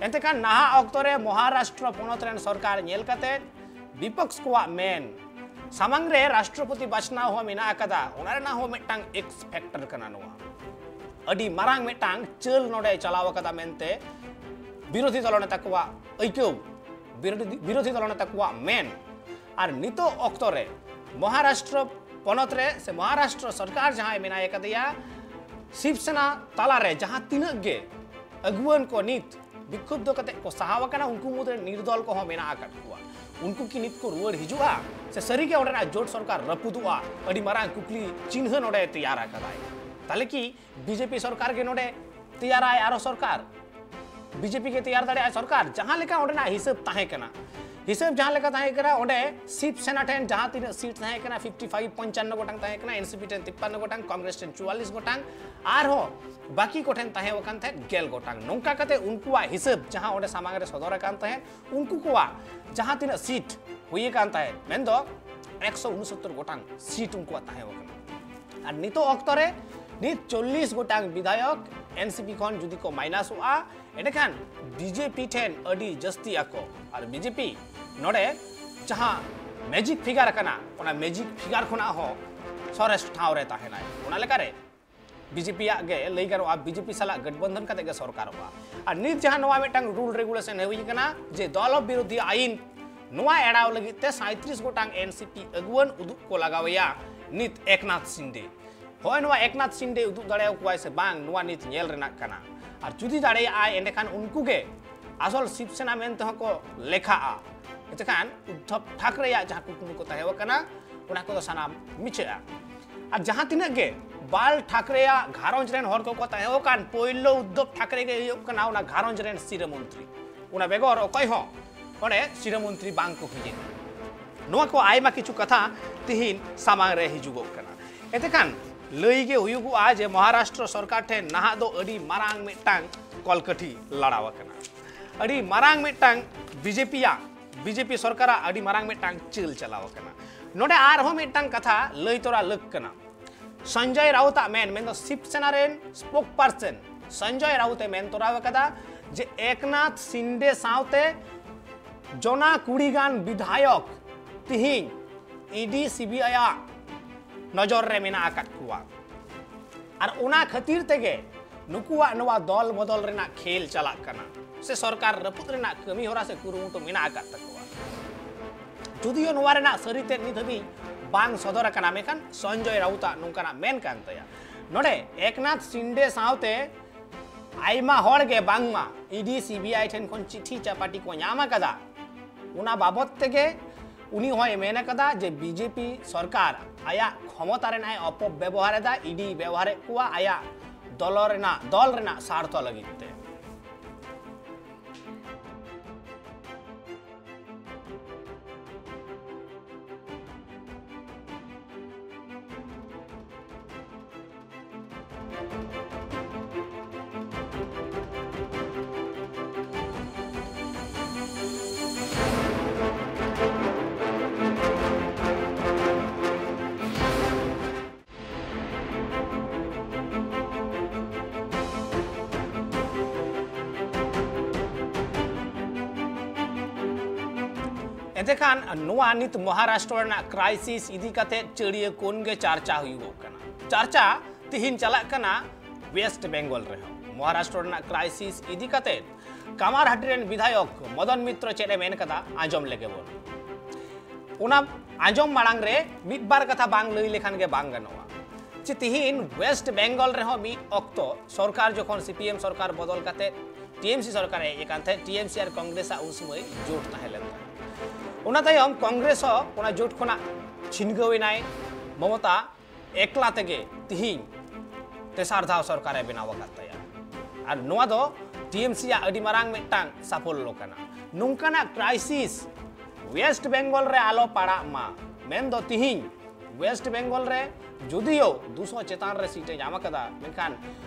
ᱮᱱᱛᱮ ᱠᱷᱟᱱ ᱱᱟᱦᱟᱜ ᱚᱠᱛᱚ ᱨᱮ ᱢᱚᱦᱟᱨᱟᱥᱴᱨᱚ ᱯᱚᱱᱚᱛ ᱨᱮᱱ ᱥᱚᱨᱠᱟᱨ ᱧᱮᱞ ᱠᱟᱛᱮ ᱵᱤᱯᱚᱠᱥ ᱠᱚᱣᱟᱜ ᱢᱮᱱ, ᱥᱟᱢᱟᱝ ᱨᱮ ᱨᱟᱥᱴᱨᱚᱯᱚᱛᱤ ᱵᱟᱪᱷᱱᱟᱣ ᱦᱚᱸ ᱢᱮᱱᱟᱜ ᱟᱠᱟᱫᱟ, ᱚᱱᱟ ᱨᱮᱱᱟᱜ ᱦᱚᱸ ᱢᱤᱫᱴᱟᱝ ᱮᱠᱥ ᱯᱷᱮᱠᱴᱚᱨ ᱠᱟᱱᱟ ᱱᱚᱣᱟ᱾ ᱟᱹᱰᱤ ᱢᱟᱨᱟᱝ ᱢᱤᱫᱴᱟᱝ ᱪᱟᱹᱞ ᱱᱚᱰᱮ ᱪᱟᱞᱟᱣ ᱟᱠᱟᱫᱟ ᱢᱮᱱᱛᱮ ᱵᱤᱨᱳᱫᱷᱤ ᱫᱚᱞ ᱱᱮᱛᱟ ᱠᱚᱣᱟᱜ ᱟᱹᱭᱠᱟᱹᱣ, ᱵᱤᱨᱳᱫᱷᱤ, ᱵᱤᱨᱳᱫᱷᱤ ᱫᱚᱞ ᱱᱮᱛᱟ ᱠᱚᱣᱟᱜ ᱢᱮᱱ᱾ ᱟᱨ ᱱᱤᱛᱚᱜ ᱚᱠᱛᱚ ᱨᱮ ᱢᱚᱦᱟᱨᱟᱥᱴᱨᱚ ᱯᱚᱱᱚᱛ ᱨᱮ ᱥᱮ ᱢᱚᱦᱟᱨᱟᱥᱴᱨᱚ ᱥᱚᱨᱠᱟᱨ ᱡᱟᱦᱟᱸᱭ ᱢᱮᱱᱟᱭ ᱟᱠᱟᱫᱮᱭᱟ, ᱥᱤᱵᱥᱮᱱᱟ ᱛᱟᱞᱟᱨᱮ ᱡᱟᱦᱟᱸ ᱛᱤᱱᱟᱹᱜ ᱜᱮ ᱟᱹᱜᱩᱣᱟᱹᱱ ᱠᱚ ᱱᱤᱛ ᱵᱤᱠᱠᱷᱩᱵᱫᱷᱚ ᱠᱟᱛᱮ ᱠᱚ ᱥᱟᱦᱟᱣ ᱟᱠᱟᱱᱟ, ᱩᱱᱠᱩ ᱢᱩᱫᱽᱨᱮ ᱱᱤᱨᱫᱚᱞ ᱠᱚᱦᱚᱸ ᱢᱮᱱᱟᱜ ᱟᱠᱟᱫ ᱠᱚᱣᱟ᱾ ᱩᱱᱠᱩ ᱠᱤ ᱱᱤᱛ ᱠᱚ ᱨᱩᱣᱟᱹᱲ ᱦᱤᱡᱩᱜᱼᱟ ᱥᱮ ᱥᱟᱹᱨᱤᱜᱮ ᱚᱸᱰᱮᱱᱟᱜ ᱡᱳᱴ ᱥᱚᱨᱠᱟᱨ ᱨᱟᱹᱯᱩᱫᱚᱜᱼᱟ? ᱟᱹᱰᱤ ᱢᱟᱨᱟᱝ ᱠᱩᱠᱞᱤ ᱪᱤᱱᱦᱟᱹ ᱱᱚᱰᱮ ᱛᱮᱭᱟᱨ ᱟᱠᱟᱫᱟᱭ᱾ ᱛᱟᱦᱞᱮ ᱠᱤ ᱵᱤᱡᱮᱯᱤ ᱥᱚᱨᱠᱟᱨ ᱜᱮ ᱱᱚᱰᱮ ᱛᱮᱭᱟᱨᱟᱭ ᱟᱨᱚ ᱥᱚᱨᱠᱟᱨ? ᱵᱤᱡᱮᱯᱤ ᱜᱮ ᱛᱮᱭᱟᱨ ᱫᱟᱲᱮᱭᱟᱜᱼᱟ ᱥᱚᱨᱠᱟᱨ? ᱡᱟᱦᱟᱸ ᱞᱮᱠᱟ ᱚᱸᱰᱮᱱᱟᱜ ᱦᱤᱥᱟᱹᱵ ᱛᱟᱦᱮᱸ ᱠᱟᱱᱟ, ᱦᱤᱥᱟᱹᱵ ᱡᱟᱦᱟᱸ ᱞᱮᱠᱟ ᱛᱟᱦᱮᱸ ᱠᱟᱱᱟ, ᱚᱸᱰᱮ ᱥᱤᱵ ᱥᱮᱱᱟ ᱴᱷᱮᱱ ᱡᱟᱦᱟᱸ ᱛᱤᱱᱟᱹᱜ ᱥᱤᱴ ᱛᱟᱦᱮᱸ ᱠᱟᱱᱟ, ᱯᱷᱤᱯᱴᱤ ᱯᱷᱟᱭᱤᱵᱷ, ᱯᱚᱧᱪᱟᱱᱱᱚ ᱜᱚᱴᱟᱝ ᱛᱟᱦᱮᱸ ᱠᱟᱱᱟ, ᱮᱱᱥᱤᱯᱤ ᱴᱷᱮᱱ ᱛᱤᱯᱯᱟᱱᱱᱚ ᱜᱚᱴᱟᱝ, ᱠᱚᱝᱜᱨᱮᱥ ᱴᱷᱮᱱ ᱪᱩᱣᱟᱞᱞᱤᱥ ᱜᱚᱴᱟᱝ, ᱟᱨᱦᱚᱸ ᱵᱟᱹᱠᱤ ᱠᱚᱴᱷᱮᱱ ᱛᱟᱦᱮᱸ ᱟᱠᱟᱱ ᱛᱟᱦᱮᱸᱫ ᱜᱮᱞ ᱜᱚᱴᱟᱝ᱾ ᱱᱚᱝᱠᱟ ᱠᱟᱛᱮ ᱩᱱᱠᱩᱣᱟᱜ ᱦᱤᱥᱟᱹᱵ ᱡᱟᱦᱟᱸ ᱚᱸᱰᱮ ᱥᱟᱢᱟᱝ ᱨᱮ ᱥᱚᱫᱚᱨ ᱟᱠᱟᱱ ᱛᱟᱦᱮᱸᱫ, ᱩᱱᱠᱩ ᱠᱚᱣᱟᱜ ᱡᱟᱦᱟᱸ ᱛᱤᱱᱟᱹᱜ ᱥᱤᱴ ᱦᱩᱭ ᱟᱠᱟᱱ ᱛᱟᱦᱮᱸᱫ, ᱢᱮᱱᱫᱚ ᱮᱠᱥᱚ ᱩᱱᱩᱥᱚᱛᱛᱚᱨ ᱜᱚᱴᱟᱝ ᱥᱤᱴ ᱩᱱᱠᱩᱣᱟᱜ ᱛᱟᱦᱮᱸ ᱟᱠᱟᱱᱟ᱾ ᱟᱨ ᱱᱤᱛᱚᱜ ᱚᱠᱛᱚ ᱨᱮ ᱱᱤᱛ ᱪᱚᱞᱞᱤᱥ ᱜᱚᱴᱟᱝ ᱵᱤᱫᱷᱟᱭᱚᱠ ᱮᱱᱥᱤᱯᱤ ᱠᱷᱚᱱ ᱡᱩᱫᱤ ᱠᱚ ᱢᱟᱭᱱᱟᱥᱚᱜᱼᱟ, ᱮᱸᱰᱮᱠᱷᱟᱱ ᱵᱤᱡᱮᱯᱤ ᱴᱷᱮᱱ ᱟᱹᱰᱤ ᱡᱟᱹᱥᱛᱤ ᱟᱠᱚ᱾ ᱟᱨ ᱵᱤᱡᱮᱯᱤ ᱱᱚᱰᱮ ᱡᱟᱦᱟᱸ ᱢᱮᱡᱤᱠ ᱯᱷᱤᱜᱟᱨ ᱟᱠᱟᱱᱟ, ᱚᱱᱟ ᱢᱮᱡᱤᱠ ᱯᱷᱤᱜᱟᱨ ᱠᱷᱚᱱᱟᱜ ᱦᱚᱸ ᱥᱚᱨᱮᱥ ᱴᱷᱟᱶ ᱨᱮ ᱛᱟᱦᱮᱱᱟᱭ᱾ ᱚᱱᱟ ᱞᱮᱠᱟᱨᱮ ᱵᱤᱡᱮᱯᱤ ᱟᱜ ᱜᱮ ᱞᱟᱹᱭ ᱜᱟᱱᱚᱜᱼᱟ, ᱵᱤᱡᱮᱯᱤ ᱥᱟᱞᱟᱜ ᱜᱟᱴᱵᱚᱱᱫᱷᱚᱱ ᱠᱟᱛᱮ ᱜᱮ ᱥᱚᱨᱠᱟᱨᱚᱜᱼᱟ᱾ ᱟᱨ ᱱᱤᱛ ᱡᱟᱦᱟᱸ ᱱᱚᱣᱟ ᱢᱤᱫᱴᱟᱝ ᱨᱩᱞ ᱨᱮᱜᱩᱞᱮᱥᱚᱱ ᱦᱩᱭ ᱠᱟᱱᱟ ᱡᱮ ᱫᱚᱞ ᱵᱤᱨᱳᱫᱷᱤ ᱟᱭᱤᱱ, ᱱᱚᱣᱟ ᱮᱲᱟᱣ ᱞᱟᱹᱜᱤᱫ ᱛᱮ ᱥᱟᱸᱭᱛᱨᱤᱥ ᱜᱚᱴᱟᱝ ᱮᱱᱥᱤᱯᱤ ᱟᱹᱜᱩᱣᱟᱹᱱ ᱩᱫᱩᱜ ᱠᱚ ᱞᱟᱜᱟᱣᱮᱭᱟ ᱱᱤᱛ ᱮᱠᱱᱟᱛᱷ ᱥᱤᱱᱰᱮ᱾ ᱦᱚᱸᱜᱼᱚᱭ ᱱᱚᱣᱟ ᱮᱠᱱᱟᱛᱷ ᱥᱤᱱᱰᱮ ᱩᱫᱩᱜ ᱫᱟᱲᱮᱭᱟᱠᱚᱣᱟᱭ ᱥᱮ ᱵᱟᱝ, ᱱᱚᱣᱟ ᱱᱤᱛ ᱧᱮᱞ ᱨᱮᱱᱟᱜ ᱠᱟᱱᱟ᱾ ᱟᱨ ᱡᱩᱫᱤ ᱫᱟᱲᱮᱭᱟᱜᱼᱟᱭ, ᱮᱸᱰᱮᱠᱷᱟᱱ ᱩᱱᱠᱩ ᱜᱮ ᱟᱥᱚᱞ ᱥᱤᱵ ᱥᱮᱱᱟ ᱢᱮᱱ ᱛᱮᱦᱚᱸ ᱠᱚ ᱞᱮᱠᱷᱟᱜᱼᱟ᱾ ᱮᱱᱛᱮᱠᱷᱟᱱ ᱩᱫᱽᱫᱷᱚᱵ ᱴᱷᱟᱠᱨᱮᱭᱟᱜ ᱡᱟᱦᱟᱸ ᱠᱩᱠᱢᱩ ᱠᱚ ᱛᱟᱦᱮᱸ ᱠᱟᱱᱟ, ᱚᱱᱟ ᱠᱚᱫᱚ ᱥᱟᱱᱟᱢ ᱢᱤᱪᱷᱟᱹᱜᱼᱟ᱾ ᱟᱨ ᱡᱟᱦᱟᱸ ᱛᱤᱱᱟᱹᱜ ᱜᱮ ᱵᱟᱞ ᱴᱷᱟᱠᱨᱮᱭᱟᱜ ᱜᱷᱟᱨᱚᱸᱡᱽ ᱨᱮᱱ ᱦᱚᱲ ᱠᱚᱠᱚ ᱛᱟᱦᱮᱸ ᱠᱟᱱ, ᱯᱳᱭᱞᱳ ᱩᱫᱽᱫᱷᱚᱵ ᱴᱷᱟᱠᱨᱮ ᱜᱮ ᱦᱩᱭᱩᱜ ᱠᱟᱱᱟ ᱚᱱᱟ ᱜᱷᱟᱨᱚᱸᱡᱽ ᱨᱮᱱ ᱥᱤᱨᱟᱹ ᱢᱚᱱᱛᱨᱤ᱾ ᱚᱱᱟ ᱵᱮᱜᱚᱨ ᱚᱠᱚᱭ ᱦᱚᱸ ᱚᱸᱰᱮ ᱥᱤᱨᱟᱹ ᱢᱚᱱᱛᱨᱤ ᱵᱟᱝ ᱠᱚ ᱦᱩᱭ ᱞᱮᱱᱟ᱾ ᱱᱚᱣᱟ ᱠᱚ ᱟᱭᱢᱟ ᱠᱤᱪᱷᱩ ᱠᱟᱛᱷᱟ ᱛᱤᱦᱤᱧ ᱥᱟᱢᱟᱝ ᱨᱮ ᱦᱤᱡᱩᱜᱚᱜ ᱠᱟᱱᱟ᱾ ᱮᱱᱛᱮᱠᱷᱟᱱ ᱞᱟᱹᱭ ᱜᱮ ᱦᱩᱭᱩᱜᱚᱜᱼᱟ ᱡᱮ ᱢᱚᱦᱟᱨᱟᱥᱴᱨᱚ ᱥᱚᱨᱠᱟᱨ ᱴᱷᱮᱱ ᱱᱟᱦᱟᱜ ᱫᱚ ᱟᱹᱰᱤ ᱢᱟᱨᱟᱝ ᱢᱤᱫᱴᱟᱝ ᱠᱚᱞᱠᱟᱴᱷᱤ ᱞᱟᱲᱟᱣ ᱟᱠᱟᱱᱟ᱾ ᱟᱹᱰᱤ ᱢᱟᱨᱟᱝ ᱢᱤᱫᱴᱟᱝ ᱵᱤᱡᱮᱯᱤᱭᱟᱜ, ᱵᱤᱡᱮᱯᱤ ᱥᱚᱨᱠᱟᱨᱟᱜ ᱟᱹᱰᱤ ᱢᱟᱨᱟᱝ ᱢᱤᱫᱴᱟᱝ ᱪᱟᱹᱞ ᱪᱟᱞᱟᱣ ᱟᱠᱟᱱᱟ᱾ ᱱᱚᱰᱮ ᱟᱨᱦᱚᱸ ᱢᱤᱫᱴᱟᱝ ᱠᱟᱛᱷᱟ ᱞᱟᱹᱭ ᱛᱚᱨᱟ ᱞᱟᱹᱠ ᱠᱟᱱᱟ᱾ ᱥᱚᱧᱡᱚᱭ ᱨᱟᱣᱩᱛᱟᱜ ᱢᱮᱱ, ᱢᱮᱱᱫᱚ ᱥᱤᱵ ᱥᱮᱱᱟ ᱨᱮᱱ ᱥᱯᱳᱠ ᱯᱟᱨᱥᱚᱱ ᱥᱚᱧᱡᱚᱭ ᱨᱟᱣᱩᱛ ᱮ ᱢᱮᱱ ᱛᱚᱨᱟᱣ ᱟᱠᱟᱫᱟ ᱡᱮ ᱮᱠᱱᱟᱛᱷ ᱥᱤᱱᱰᱮ ᱥᱟᱶᱛᱮ ᱡᱚᱱᱟ ᱠᱩᱲᱤ ᱜᱟᱱ ᱵᱤᱫᱷᱟᱭᱚᱠ ᱛᱤᱦᱤᱧ ᱤᱰᱤ ᱥᱤᱵᱤᱟᱭ ᱟᱜ ᱱᱚᱡᱚᱨ ᱨᱮ ᱢᱮᱱᱟᱜ ᱟᱠᱟᱫ ᱠᱚᱣᱟ᱾ ᱟᱨ ᱚᱱᱟ ᱠᱷᱟᱹᱛᱤᱨ ᱛᱮᱜᱮ ᱱᱩᱠᱩᱣᱟᱜ ᱱᱚᱣᱟ ᱫᱚᱞ ᱵᱚᱫᱚᱞ ᱨᱮᱱᱟᱜ ᱠᱷᱮᱞ ᱪᱟᱞᱟᱜ ᱠᱟᱱᱟ, ᱥᱮ ᱥᱚᱨᱠᱟᱨ ᱨᱟᱹᱯᱩᱫ ᱨᱮᱱᱟᱜ ᱠᱟᱹᱢᱤ ᱦᱚᱨᱟ ᱥᱮ ᱠᱩᱨᱩᱢᱩᱴᱩ ᱢᱮᱱᱟᱜ ᱟᱠᱟᱫ ᱛᱟᱠᱚᱣᱟ᱾ ᱡᱩᱫᱤᱭᱳ ᱱᱚᱣᱟ ᱨᱮᱱᱟᱜ ᱥᱟᱹᱨᱤ ᱛᱮᱫ ᱱᱤᱛ ᱦᱟᱹᱵᱤᱡ ᱵᱟᱝ ᱥᱚᱫᱚᱨ ᱟᱠᱟᱱᱟ, ᱢᱮᱱᱠᱷᱟᱱ ᱥᱚᱧᱡᱚᱭ ᱨᱟᱣᱩᱛᱟᱜ ᱱᱚᱝᱠᱟᱱᱟᱜ ᱢᱮᱱ ᱠᱟᱱ ᱛᱟᱭᱟ᱾ ᱱᱚᱰᱮ ᱮᱠᱱᱟᱛᱷ ᱥᱤᱱᱰᱮ ᱥᱟᱶᱛᱮ ᱟᱭᱢᱟ ᱦᱚᱲ ᱜᱮ ᱵᱟᱝᱢᱟ ᱤᱰᱤ ᱥᱤᱵᱤᱟᱭ ᱴᱷᱮᱱ ᱠᱷᱚᱱ ᱪᱤᱴᱷᱤ ᱪᱟᱯᱟᱴᱤ ᱠᱚ ᱧᱟᱢ ᱟᱠᱟᱫᱟ᱾ ᱚᱱᱟ ᱵᱟᱵᱚᱛ ᱛᱮᱜᱮ ᱩᱱᱤ ᱦᱚᱸᱭ ᱢᱮᱱ ᱟᱠᱟᱫᱟ ᱡᱮ ᱵᱤᱡᱮᱯᱤ ᱥᱚᱨᱠᱟᱨ ᱟᱭᱟᱜ ᱠᱷᱚᱢᱚᱛᱟ ᱨᱮᱱᱟᱜ ᱮ ᱚᱯᱚᱵᱮᱵᱚᱦᱟᱨ ᱮᱫᱟ, ᱤᱰᱤ ᱵᱮᱣᱦᱟᱨᱮᱫ ᱠᱚᱣᱟ ᱟᱭᱟᱜ ᱫᱚᱞ ᱨᱮᱱᱟᱜ, ᱫᱚᱞ ᱨᱮᱱᱟᱜ ᱥᱟᱨᱛᱷᱚ ᱞᱟᱹᱜᱤᱫ ᱛᱮ᱾ ᱮᱱᱛᱮᱠᱷᱟᱱ ᱱᱚᱣᱟ ᱱᱤᱛ ᱢᱚᱦᱟᱨᱟᱥᱴᱨᱚ ᱨᱮᱱᱟᱜ ᱠᱨᱟᱭᱥᱤᱥ ᱤᱫᱤ ᱠᱟᱛᱮ ᱪᱟᱹᱲᱤᱭᱟᱹ ᱠᱚᱱ ᱜᱮ ᱪᱟᱨᱪᱟ ᱦᱩᱭᱩᱜᱚᱜ ᱠᱟᱱᱟ᱾ ᱪᱟᱨᱪᱟ ᱛᱤᱦᱤᱧ ᱪᱟᱞᱟᱜ ᱠᱟᱱᱟ ᱣᱮᱥᱴ ᱵᱮᱝᱜᱚᱞ ᱨᱮᱦᱚᱸ᱾ ᱢᱚᱦᱟᱨᱟᱥᱴᱨᱚ ᱨᱮᱱᱟᱜ ᱠᱨᱟᱭᱥᱤᱥ ᱤᱫᱤ ᱠᱟᱛᱮ ᱠᱟᱢᱟᱨᱦᱟᱴᱤ ᱨᱮᱱ ᱵᱤᱫᱷᱟᱭᱚᱠ ᱢᱚᱫᱚᱱ ᱢᱤᱛᱨᱚ ᱪᱮᱫ ᱮ ᱢᱮᱱ ᱠᱟᱫᱟ, ᱟᱸᱡᱚᱢ ᱞᱮᱜᱮ ᱵᱚᱱ᱾ ᱚᱱᱟ ᱟᱸᱡᱚᱢ ᱢᱟᱲᱟᱝ ᱨᱮ ᱢᱤᱫ ᱵᱟᱨ ᱠᱟᱛᱷᱟ ᱵᱟᱝ ᱞᱟᱹᱭ ᱞᱮᱠᱷᱟᱱ ᱜᱮ ᱵᱟᱝ ᱜᱟᱱᱚᱜᱼᱟ᱾ ᱪᱮ ᱛᱤᱦᱤᱧ ᱳᱭᱮᱥᱴ ᱵᱮᱝᱜᱚᱞ ᱨᱮᱦᱚᱸ ᱢᱤᱫ ᱚᱠᱛᱚ ᱥᱚᱨᱠᱟᱨ ᱡᱚᱠᱷᱚᱱ ᱥᱤ ᱯᱤ ᱮᱢ ᱥᱚᱨᱠᱟᱨ ᱵᱚᱫᱚᱞ ᱠᱟᱛᱮ ᱴᱤ ᱮᱢ ᱥᱤ ᱥᱚᱨᱠᱟᱨ ᱦᱮᱡ ᱟᱠᱟᱱ ᱛᱟᱦᱮᱸᱫ, ᱴᱤ ᱮᱢ ᱥᱤ ᱟᱨ ᱠᱚᱝᱜᱨᱮᱥ ᱟᱜ ᱩᱱ ᱥᱚᱢᱚᱭ ᱡᱳᱴ ᱛᱟᱦᱮᱸ ᱞᱮᱱ ᱛᱟᱦᱮᱸᱫ᱾ ᱚᱱᱟ ᱛᱟᱭᱚᱢ ᱠᱚᱝᱜᱨᱮᱥ ᱦᱚᱸ ᱚᱱᱟ ᱡᱳᱴ ᱠᱷᱚᱱᱟᱜ ᱪᱷᱤᱱᱜᱟᱹᱣ ᱮᱱᱟᱭ᱾ ᱢᱚᱢᱚᱛᱟ ᱮᱠᱞᱟ ᱛᱮᱜᱮ ᱛᱤᱦᱤᱧ ᱛᱮᱥᱟᱨ ᱫᱷᱟᱣ ᱥᱚᱨᱠᱟᱨᱮ ᱵᱮᱱᱟᱣ ᱟᱠᱟᱫ ᱛᱟᱭᱟ᱾ ᱟᱨ ᱱᱚᱣᱟ ᱫᱚ ᱴᱤ ᱮᱢ ᱥᱤ ᱟᱜ ᱟᱹᱰᱤ ᱢᱟᱨᱟᱝ ᱢᱤᱫᱴᱟᱝ ᱥᱟᱯᱷᱚᱞᱞᱚ ᱠᱟᱱᱟ᱾ ᱱᱚᱝᱠᱟᱱᱟᱜ ᱠᱨᱟᱭᱥᱤᱥ ᱳᱭᱮᱥᱴ ᱵᱮᱝᱜᱚᱞ ᱨᱮ ᱟᱞᱚ ᱯᱟᱲᱟᱜ ᱢᱟ ᱢᱮᱱᱫᱚ ᱛᱤᱦᱤᱧ ᱳᱭᱮᱥᱴ ᱵᱮᱝᱜᱚᱞ ᱨᱮ ᱡᱩᱫᱤᱭᱳ ᱫᱩᱥᱚ ᱪᱮᱛᱟᱱ ᱨᱮ ᱥᱤᱴ ᱮ ᱧᱟᱢ ᱟᱠᱟᱫᱟ, ᱢᱮᱱᱠᱷᱟᱱ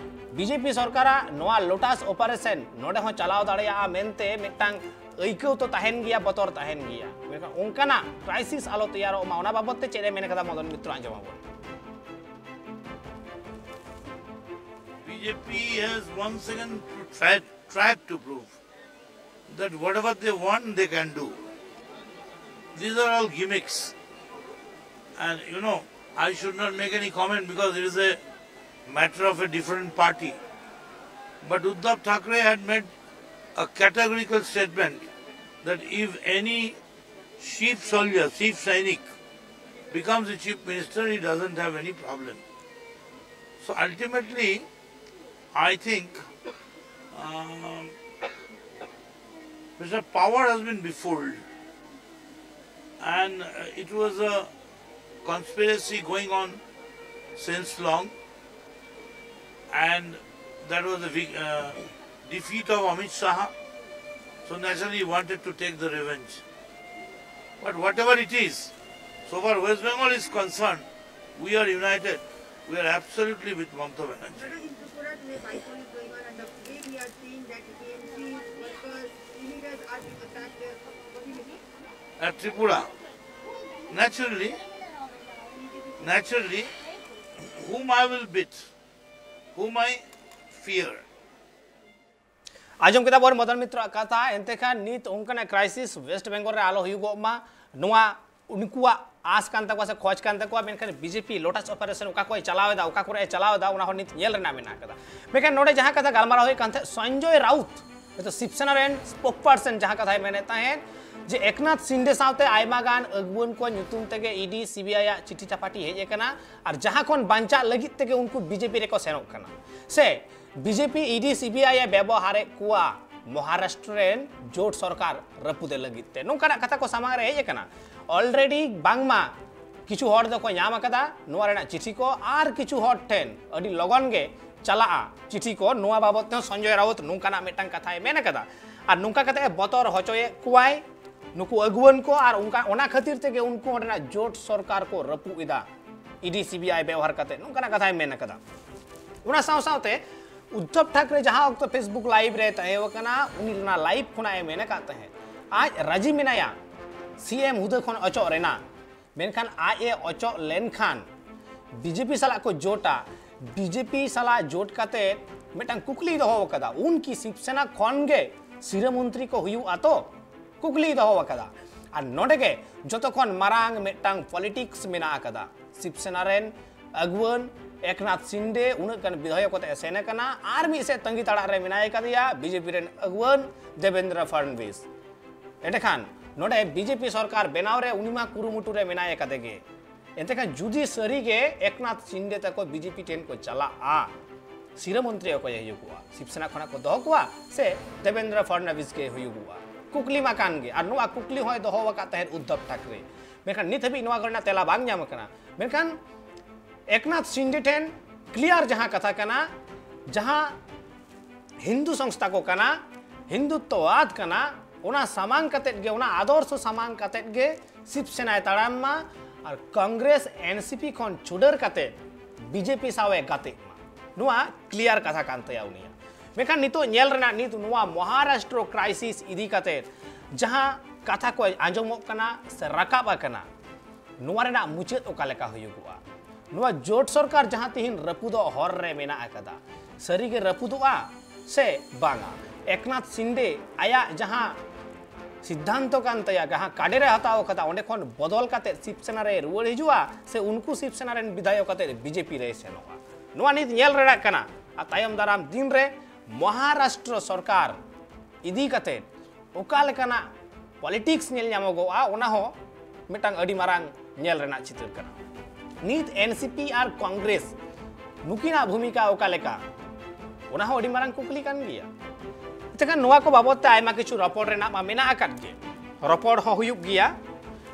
ᱵᱤ ᱡᱮ ᱯᱤ ᱥᱚᱨᱠᱟᱨᱟᱜ ᱱᱚᱣᱟ ᱞᱳᱴᱟᱥ ᱚᱯᱟᱨᱮᱥᱚᱱ ᱱᱚᱰᱮ ᱦᱚᱸ ᱪᱟᱞᱟᱣ ᱫᱟᱲᱮᱭᱟᱜᱼᱟ ᱢᱮᱱᱛᱮ ᱢᱤᱫᱴᱟᱝ ᱟᱹᱭᱠᱟᱹᱣ ᱛᱚ ᱛᱟᱦᱮᱱ ᱜᱮᱭᱟ, ᱵᱚᱛᱚᱨ ᱛᱟᱦᱮᱱ ᱜᱮᱭᱟ᱾ ᱢᱮᱱᱠᱷᱟᱱ ᱚᱱᱠᱟᱱᱟᱜ ᱠᱨᱟᱭᱥᱤᱥ ᱟᱞᱚ ᱛᱮᱭᱟᱨᱚᱜ ᱢᱟ, ᱚᱱᱟ ᱵᱟᱵᱚᱛ ᱛᱮ ᱪᱮᱫ ᱮ ᱢᱮᱱ ᱠᱟᱫᱟ ᱢᱚᱫᱚᱱ ᱢᱤᱛᱨᱚ, ᱟᱸᱡᱚᱢ ᱟᱵᱚᱱ᱾ B J P has once again tried, tried to prove that whatever they want, they can do. These are all gimmicks. And you know, I should not make any comment because it is a matter of a different party. But Uddhav Thackeray had made a categorical statement that if any chief soldier, chief sainik, becomes a chief minister, he doesn't have any problem. So ultimately, I think um, Mister Pawar has been befooled, and uh, it was a conspiracy going on since long, and that was the vi- uh, defeat of Amit Shah. So naturally, he wanted to take the revenge. But whatever it is, so far West Bengal is concerned, we are united. We are absolutely with Mamata Banerjee. Madam, in Tripura today, bipoll is going on, and the way we are seeing that T M C workers, leaders are being attacked there. What do you mean? At Tripura, naturally, naturally, whom I will beat, whom I fear. ᱟᱸᱡᱚᱢ ᱠᱮᱫᱟ ᱵᱚᱱ ᱢᱚᱫᱚᱱ ᱢᱤᱛᱨᱚ ᱟᱜ ᱠᱟᱛᱷᱟ᱾ ᱮᱱᱛᱮ ᱠᱷᱟᱱ ᱱᱤᱛ ᱚᱱᱠᱟᱱᱟᱜ crisis West Bengal ᱨᱮ ᱟᱞᱚ ᱦᱩᱭᱩᱜᱚᱜ ᱢᱟ, ᱱᱚᱣᱟ ᱩᱱᱠᱩᱣᱟᱜ ᱟᱥ ᱠᱟᱱ ᱛᱟᱠᱚᱣᱟ ᱥᱮ ᱠᱷᱚᱡᱽ ᱠᱟᱱ ᱛᱟᱠᱚᱣᱟ᱾ ᱢᱮᱱᱠᱷᱟᱱ B J P Lotus operation ᱚᱠᱟ ᱠᱚᱭ ᱪᱟᱞᱟᱣ ᱮᱫᱟ, ᱚᱠᱟ ᱠᱚᱨᱮ ᱮ ᱪᱟᱞᱟᱣ ᱮᱫᱟ, ᱚᱱᱟ ᱦᱚᱸ ᱱᱤᱛ ᱧᱮᱞ ᱨᱮᱱᱟᱜ ᱢᱮᱱᱟᱜ ᱟᱠᱟᱫᱟ᱾ ᱢᱮᱱᱠᱷᱟᱱ ᱱᱚᱰᱮ ᱡᱟᱦᱟᱸ ᱠᱟᱛᱷᱟ ᱜᱟᱞᱢᱟᱨᱟᱣ ᱦᱩᱭᱩᱜ ᱠᱟᱱ ᱛᱟᱦᱮᱸᱫ, ᱥᱚᱧᱡᱚᱭ ᱨᱟᱣᱩᱛ ᱱᱤᱛᱚᱜ ᱥᱤᱵᱥᱮᱱᱟ ᱨᱮᱱ ᱥᱯᱳᱠᱯᱟᱨᱥᱚᱱ ᱡᱟᱦᱟᱸ ᱠᱟᱛᱷᱟᱭ ᱢᱮᱱᱮᱫ ᱛᱟᱦᱮᱸᱫ, ᱡᱮ ᱮᱠᱱᱟᱛᱷ ᱥᱤᱱᱰᱮ ᱥᱟᱶᱛᱮ ᱟᱭᱢᱟ ᱜᱟᱱ ᱟᱹᱜᱩᱣᱟᱹᱱ ᱠᱚ ᱧᱩᱛᱩᱢ ᱛᱮᱜᱮ ᱤᱰᱤ ᱥᱤᱵᱤᱟᱭ ᱟᱜ ᱪᱤᱴᱷᱤ ᱪᱟᱯᱟᱴᱤ ᱦᱮᱡ ᱟᱠᱟᱱᱟ, ᱟᱨ ᱡᱟᱦᱟᱸ ᱠᱷᱚᱱ ᱵᱟᱧᱪᱟᱜ ᱞᱟᱹᱜᱤᱫ ᱛᱮᱜᱮ ᱩᱱᱠᱩ ᱵᱤᱡᱮᱯᱤ ᱨᱮᱠᱚ ᱥᱮᱱᱚᱜ ᱠᱟᱱᱟ᱾ ᱥᱮ ᱵᱤᱡᱮᱯᱤ ᱤᱰᱤ ᱥᱤᱵᱤᱟᱭ ᱮ ᱵᱮᱵᱚᱦᱟᱨᱮᱫ ᱠᱚᱣᱟ ᱢᱚᱦᱟᱨᱟᱥᱴᱨᱚ ᱨᱮᱱ ᱡᱳᱴ ᱥᱚᱨᱠᱟᱨ ᱨᱟᱹᱯᱩᱫᱮ ᱞᱟᱹᱜᱤᱫ ᱛᱮ, ᱱᱚᱝᱠᱟᱱᱟᱜ ᱠᱟᱛᱷᱟ ᱠᱚ ᱥᱟᱢᱟᱝ ᱨᱮ ᱦᱮᱡ ᱟᱠᱟᱱᱟ᱾ ᱚᱞᱨᱮᱰᱤ ᱵᱟᱝᱢᱟ ᱠᱤᱪᱷᱩ ᱦᱚᱲ ᱫᱚᱠᱚ ᱧᱟᱢ ᱟᱠᱟᱫᱟ ᱱᱚᱣᱟ ᱨᱮᱱᱟᱜ ᱪᱤᱴᱷᱤ ᱠᱚ, ᱟᱨ ᱠᱤᱪᱷᱩ ᱦᱚᱲ ᱴᱷᱮᱱ ᱟᱹᱰᱤ ᱞᱚᱜᱚᱱ ᱜᱮ ᱪᱟᱞᱟᱜᱼᱟ ᱪᱤᱴᱷᱤ ᱠᱚ᱾ ᱱᱚᱣᱟ ᱵᱟᱵᱚᱛ ᱛᱮᱦᱚᱸ ᱥᱚᱧᱡᱚᱭ ᱨᱟᱣᱩᱛ ᱱᱚᱝᱠᱟᱱᱟᱜ ᱢᱤᱫᱴᱟᱝ ᱠᱟᱛᱷᱟᱭ ᱢᱮᱱ ᱟᱠᱟᱫᱟ, ᱟᱨ ᱱᱚᱝᱠᱟ ᱠᱟᱛᱮ ᱮ ᱵᱚᱛᱚᱨ ᱦᱚᱪᱚᱭᱮᱫ ᱠᱚᱣᱟᱭ ᱱᱩᱠᱩ ᱟᱹᱜᱩᱣᱟᱹᱱ ᱠᱚ, ᱟᱨ ᱚᱱᱠᱟ, ᱚᱱᱟ ᱠᱷᱟᱹᱛᱤᱨ ᱛᱮᱜᱮ ᱩᱱᱠᱩ ᱚᱸᱰᱮᱱᱟᱜ ᱡᱳᱴ ᱥᱚᱨᱠᱟᱨ ᱠᱚ ᱨᱟᱹᱯᱩᱫ ᱮᱫᱟ ᱤᱰᱤ ᱥᱤᱵᱤᱟᱭ ᱵᱮᱣᱦᱟᱨ ᱠᱟᱛᱮ, ᱱᱚᱝᱠᱟᱱᱟᱜ ᱠᱟᱛᱷᱟᱭ ᱢᱮᱱ ᱟᱠᱟᱫᱟ᱾ ᱚᱱᱟ ᱥᱟᱶ ᱥᱟᱶᱛᱮ ᱩᱫᱽᱫᱷᱚᱵ ᱴᱷᱟᱠᱨᱮ ᱡᱟᱦᱟᱸ ᱚᱠᱛᱚ Facebook live ᱨᱮ ᱛᱟᱦᱮᱸ ᱠᱟᱱᱟ, ᱩᱱᱤ ᱚᱱᱟ live ᱠᱷᱚᱱᱟᱜ ᱮ ᱢᱮᱱ ᱟᱠᱟᱫ ᱛᱟᱦᱮᱸᱫ, ᱟᱡ ᱨᱟᱹᱡᱤ ᱢᱮᱱᱟᱭᱟ ᱥᱤ ᱮᱢ ᱦᱩᱫᱟᱹ ᱠᱷᱚᱱ ᱚᱪᱚᱜ ᱨᱮᱱᱟᱜ, ᱢᱮᱱᱠᱷᱟᱱ ᱟᱡ ᱮ ᱚᱪᱚᱜ ᱞᱮᱱᱠᱷᱟᱱ ᱵᱤᱡᱮᱯᱤ ᱥᱟᱞᱟᱜ ᱠᱚ ᱡᱳᱴᱟ, ᱵᱤᱡᱮᱯᱤ ᱥᱟᱞᱟᱜ ᱡᱳᱴ ᱠᱟᱛᱮ ᱢᱤᱫᱴᱟᱝ ᱠᱩᱠᱞᱤᱭ ᱫᱚᱦᱚ ᱟᱠᱟᱫᱟ, ᱩᱱ ᱠᱤ ᱥᱤᱵᱥᱮᱱᱟ ᱠᱷᱚᱱ ᱜᱮ ᱥᱤᱨᱟᱹ ᱢᱚᱱᱛᱨᱤ ᱠᱚ ᱦᱩᱭᱩᱜᱼᱟ ᱛᱚ? ᱠᱩᱠᱞᱤᱭ ᱫᱚᱦᱚ ᱟᱠᱟᱫᱟ᱾ ᱟᱨ ᱱᱚᱰᱮ ᱜᱮ ᱡᱚᱛᱚ ᱠᱷᱚᱱ ᱢᱟᱨᱟᱝ ᱢᱤᱫᱴᱟᱝ politics ᱢᱮᱱᱟᱜ ᱟᱠᱟᱫᱟ᱾ ᱥᱤᱵᱥᱮᱱᱟ ᱨᱮᱱ ᱟᱹᱜᱩᱣᱟᱹᱱ ᱮᱠᱱᱟᱛᱷ ᱥᱤᱱᱰᱮ ᱩᱱᱟᱹᱜ ᱜᱟᱱ ᱵᱤᱫᱷᱟᱭᱚᱠ ᱠᱟᱛᱮ ᱮ ᱥᱮᱱ ᱟᱠᱟᱱᱟ, ᱟᱨ ᱢᱤᱫ ᱥᱮᱫ ᱛᱟᱺᱜᱤ ᱛᱟᱲᱟᱜ ᱨᱮ ᱢᱮᱱᱟᱭ ᱟᱠᱟᱫᱮᱭᱟ ᱵᱤᱡᱮᱯᱤ ᱨᱮᱱ ᱟᱹᱜᱩᱣᱟᱹᱱ ᱫᱮᱵᱮᱱᱫᱨᱚ ᱯᱷᱟᱰᱱᱵᱤᱥ᱾ ᱮᱸᱰᱮᱠᱷᱟᱱ ᱱᱚᱰᱮ ᱵᱤᱡᱮᱯᱤ ᱥᱚᱨᱠᱟᱨ ᱵᱮᱱᱟᱣ ᱨᱮ ᱩᱱᱤ ᱢᱟ ᱠᱩᱨᱩᱢᱩᱴᱩ ᱨᱮ ᱢᱮᱱᱟᱭ ᱟᱠᱟᱫᱮ ᱜᱮ᱾ ᱮᱱᱛᱮᱠᱷᱟᱱ ᱡᱩᱫᱤ ᱥᱟᱹᱨᱤ ᱜᱮ ᱮᱠᱱᱟᱛᱷ ᱥᱤᱱᱰᱮ ᱛᱟᱠᱚ ᱵᱤᱡᱮᱯᱤ ᱴᱷᱮᱱ ᱠᱚ ᱪᱟᱞᱟᱜᱼᱟ, ᱥᱤᱨᱟᱹ ᱢᱚᱱᱛᱨᱤ ᱚᱠᱚᱭᱮ ᱦᱩᱭᱩᱜᱚᱜᱼᱟ? ᱥᱤᱵᱥᱮᱱᱟ ᱠᱷᱚᱱᱟᱜ ᱠᱚ ᱫᱚᱦᱚ ᱠᱚᱣᱟ ᱥᱮ ᱫᱮᱵᱮᱱᱫᱨᱚ ᱯᱷᱟᱰᱱᱟᱵᱤᱥ ᱜᱮ ᱦᱩᱭᱩᱜᱚᱜᱼᱟ? ᱠᱩᱠᱞᱤ ᱢᱟ ᱠᱟᱱ ᱜᱮ, ᱟᱨ ᱱᱚᱣᱟ ᱠᱩᱠᱞᱤ ᱦᱚᱸᱭ ᱫᱚᱦᱚ ᱟᱠᱟᱫ ᱛᱟᱦᱮᱸᱫ ᱩᱫᱽᱫᱷᱚᱵ ᱴᱷᱟᱠᱨᱮ᱾ ᱢᱮᱱᱠᱷᱟᱱ ᱱᱤᱛ ᱦᱟᱹᱵᱤᱡ ᱱᱚᱣᱟ ᱠᱚᱨᱮᱱᱟᱜ ᱛᱮᱞᱟ ᱵᱟᱝ ᱧᱟᱢ ᱟᱠᱟᱱᱟ᱾ ᱢᱮᱱᱠᱷᱟᱱ ᱮᱠᱱᱟᱛᱷ ᱥᱤᱱᱰᱮ ᱴᱷᱮᱱ clear ᱡᱟᱦᱟᱸ ᱠᱟᱛᱷᱟ ᱠᱟᱱᱟ, ᱡᱟᱦᱟᱸ ᱦᱤᱱᱫᱩ ᱥᱚᱝᱥᱛᱷᱟ ᱠᱚ ᱠᱟᱱᱟ, ᱦᱤᱱᱫᱩᱛᱛᱚᱣᱟᱫ ᱠᱟᱱᱟ, ᱚᱱᱟ ᱥᱟᱢᱟᱝ ᱠᱟᱛᱮᱫ ᱜᱮ, ᱚᱱᱟ ᱟᱫᱚᱨᱥᱚ ᱥᱟᱢᱟᱝ ᱠᱟᱛᱮᱫ ᱜᱮ ᱥᱤᱵᱥᱮᱱᱟᱭ ᱛᱟᱲᱟᱢ ᱢᱟ ᱟᱨ ᱠᱚᱝᱜᱨᱮᱥ ᱮᱱᱥᱤᱯᱤ ᱠᱷᱚᱱ ᱪᱷᱩᱰᱟᱹᱨ ᱠᱟᱛᱮ ᱵᱤᱡᱮᱯᱤ ᱥᱟᱶ ᱮ ᱜᱟᱛᱮᱜ ᱢᱟ᱾ ᱱᱚᱣᱟ clear ᱠᱟᱛᱷᱟ ᱠᱟᱱ ᱛᱟᱭᱟ ᱩᱱᱤᱭᱟᱜ᱾ ᱢᱮᱱᱠᱷᱟᱱ ᱱᱤᱛᱚᱜ ᱧᱮᱞ ᱨᱮᱱᱟᱜ ᱱᱤᱛ ᱱᱚᱣᱟ ᱢᱚᱦᱟᱨᱟᱥᱴᱨᱚ crisis ᱤᱫᱤ ᱠᱟᱛᱮ ᱡᱟᱦᱟᱸ ᱠᱟᱛᱷᱟ ᱠᱚ ᱟᱸᱡᱚᱢᱚᱜ ᱠᱟᱱᱟ ᱥᱮ ᱨᱟᱠᱟᱵ ᱟᱠᱟᱱᱟ, ᱱᱚᱣᱟ ᱨᱮᱱᱟᱜ ᱢᱩᱪᱟᱹᱫ ᱚᱠᱟ ᱞᱮᱠᱟ ᱦᱩᱭᱩᱜᱚᱜᱼᱟ? ᱱᱚᱣᱟ ᱡᱳᱴ ᱥᱚᱨᱠᱟᱨ ᱡᱟᱦᱟᱸ ᱛᱤᱦᱤᱧ ᱨᱟᱹᱯᱩᱫᱚᱜ ᱦᱚᱨ ᱨᱮ ᱢᱮᱱᱟᱜ ᱟᱠᱟᱫᱟ, ᱥᱟᱹᱨᱤᱜᱮ ᱨᱟᱹᱯᱩᱫᱚᱜᱼᱟ ᱥᱮ ᱵᱟᱝᱟ? ᱮᱠᱱᱟᱛᱷ ᱥᱤᱱᱰᱮ ᱟᱭᱟᱜ ᱡᱟᱦᱟᱸ ᱥᱤᱫᱽᱫᱷᱟᱱᱛᱚ ᱠᱟᱱ ᱛᱟᱭᱟ, ᱡᱟᱦᱟᱸ ᱠᱟᱰᱮᱨᱮ ᱦᱟᱛᱟᱣ ᱟᱠᱟᱫᱟ, ᱚᱸᱰᱮ ᱠᱷᱚᱱ ᱵᱚᱫᱚᱞ ᱠᱟᱛᱮ ᱥᱤᱵᱥᱮᱱᱟ ᱨᱮ ᱨᱩᱣᱟᱹᱲ ᱦᱤᱡᱩᱜᱼᱟ ᱥᱮ ᱩᱱᱠᱩ ᱥᱤᱵᱥᱮᱱᱟ ᱨᱮᱱ ᱵᱤᱫᱷᱟᱭᱚᱠ ᱠᱟᱛᱮ ᱵᱤᱡᱮᱯᱤ ᱨᱮᱭ ᱥᱮᱱᱚᱜᱼᱟ? ᱱᱚᱣᱟ ᱱᱤᱛ ᱧᱮᱞ ᱨᱮᱱᱟᱜ ᱠᱟᱱᱟ᱾ ᱟᱨ ᱛᱟᱭᱚᱢ ᱫᱟᱨᱟᱢ ᱫᱤᱱ ᱨᱮ ᱢᱚᱦᱟᱨᱟᱥᱴᱨᱚ ᱥᱚᱨᱠᱟᱨ ᱤᱫᱤ ᱠᱟᱛᱮ ᱚᱠᱟ ᱞᱮᱠᱟᱱᱟᱜ ᱯᱚᱞᱤᱴᱤᱠᱥ ᱧᱮᱞ ᱧᱟᱢᱚᱜᱚᱜᱼᱟ, ᱚᱱᱟ ᱦᱚᱸ ᱢᱤᱫᱴᱟᱝ ᱟᱹᱰᱤ ᱢᱟᱨᱟᱝ ᱧᱮᱞ ᱨᱮᱱᱟᱜ ᱪᱤᱛᱟᱹᱨ ᱠᱟᱱᱟ᱾ ᱱᱤᱛ ᱮᱱᱥᱤᱯᱤ ᱟᱨ ᱠᱚᱝᱜᱨᱮᱥ ᱱᱩᱠᱤᱱᱟᱜ ᱵᱷᱩᱢᱤᱠᱟ ᱚᱠᱟ ᱞᱮᱠᱟ, ᱚᱱᱟ ᱦᱚᱸ ᱟᱹᱰᱤ ᱢᱟᱨᱟᱝ ᱠᱩᱠᱞᱤ ᱠᱟᱱ ᱜᱮᱭᱟ᱾ ᱮᱱᱛᱮᱠᱷᱟᱱ ᱱᱚᱣᱟ ᱠᱚ ᱵᱟᱵᱚᱫ ᱛᱮ ᱟᱭᱢᱟ ᱠᱤᱪᱷᱩ ᱨᱚᱯᱚᱲ ᱨᱮᱱᱟᱜ ᱢᱟ ᱢᱮᱱᱟᱜ ᱟᱠᱟᱫ ᱜᱮ, ᱨᱚᱯᱚᱲ ᱦᱚᱸ ᱦᱩᱭᱩᱜ ᱜᱮᱭᱟ᱾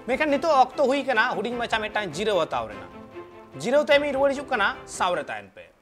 ᱢᱮᱱᱠᱷᱟᱱ ᱱᱤᱛᱚᱜ ᱚᱠᱛᱚ ᱦᱩᱭ ᱠᱟᱱᱟ ᱦᱩᱰᱤᱧ ᱢᱟᱪᱷᱟ ᱢᱤᱫᱴᱟᱝ ᱡᱤᱨᱟᱹᱣ ᱦᱟᱛᱟᱣ ᱨᱮᱱᱟᱜ᱾ ᱡᱤᱨᱟᱹᱣ ᱛᱟᱭᱚᱢ ᱤᱧ ᱨᱩᱣᱟᱹᱲ ᱦᱤᱡᱩᱜ ᱠᱟᱱᱟ, ᱥᱟᱶᱨᱮ ᱛᱟᱦᱮᱱ ᱯᱮ᱾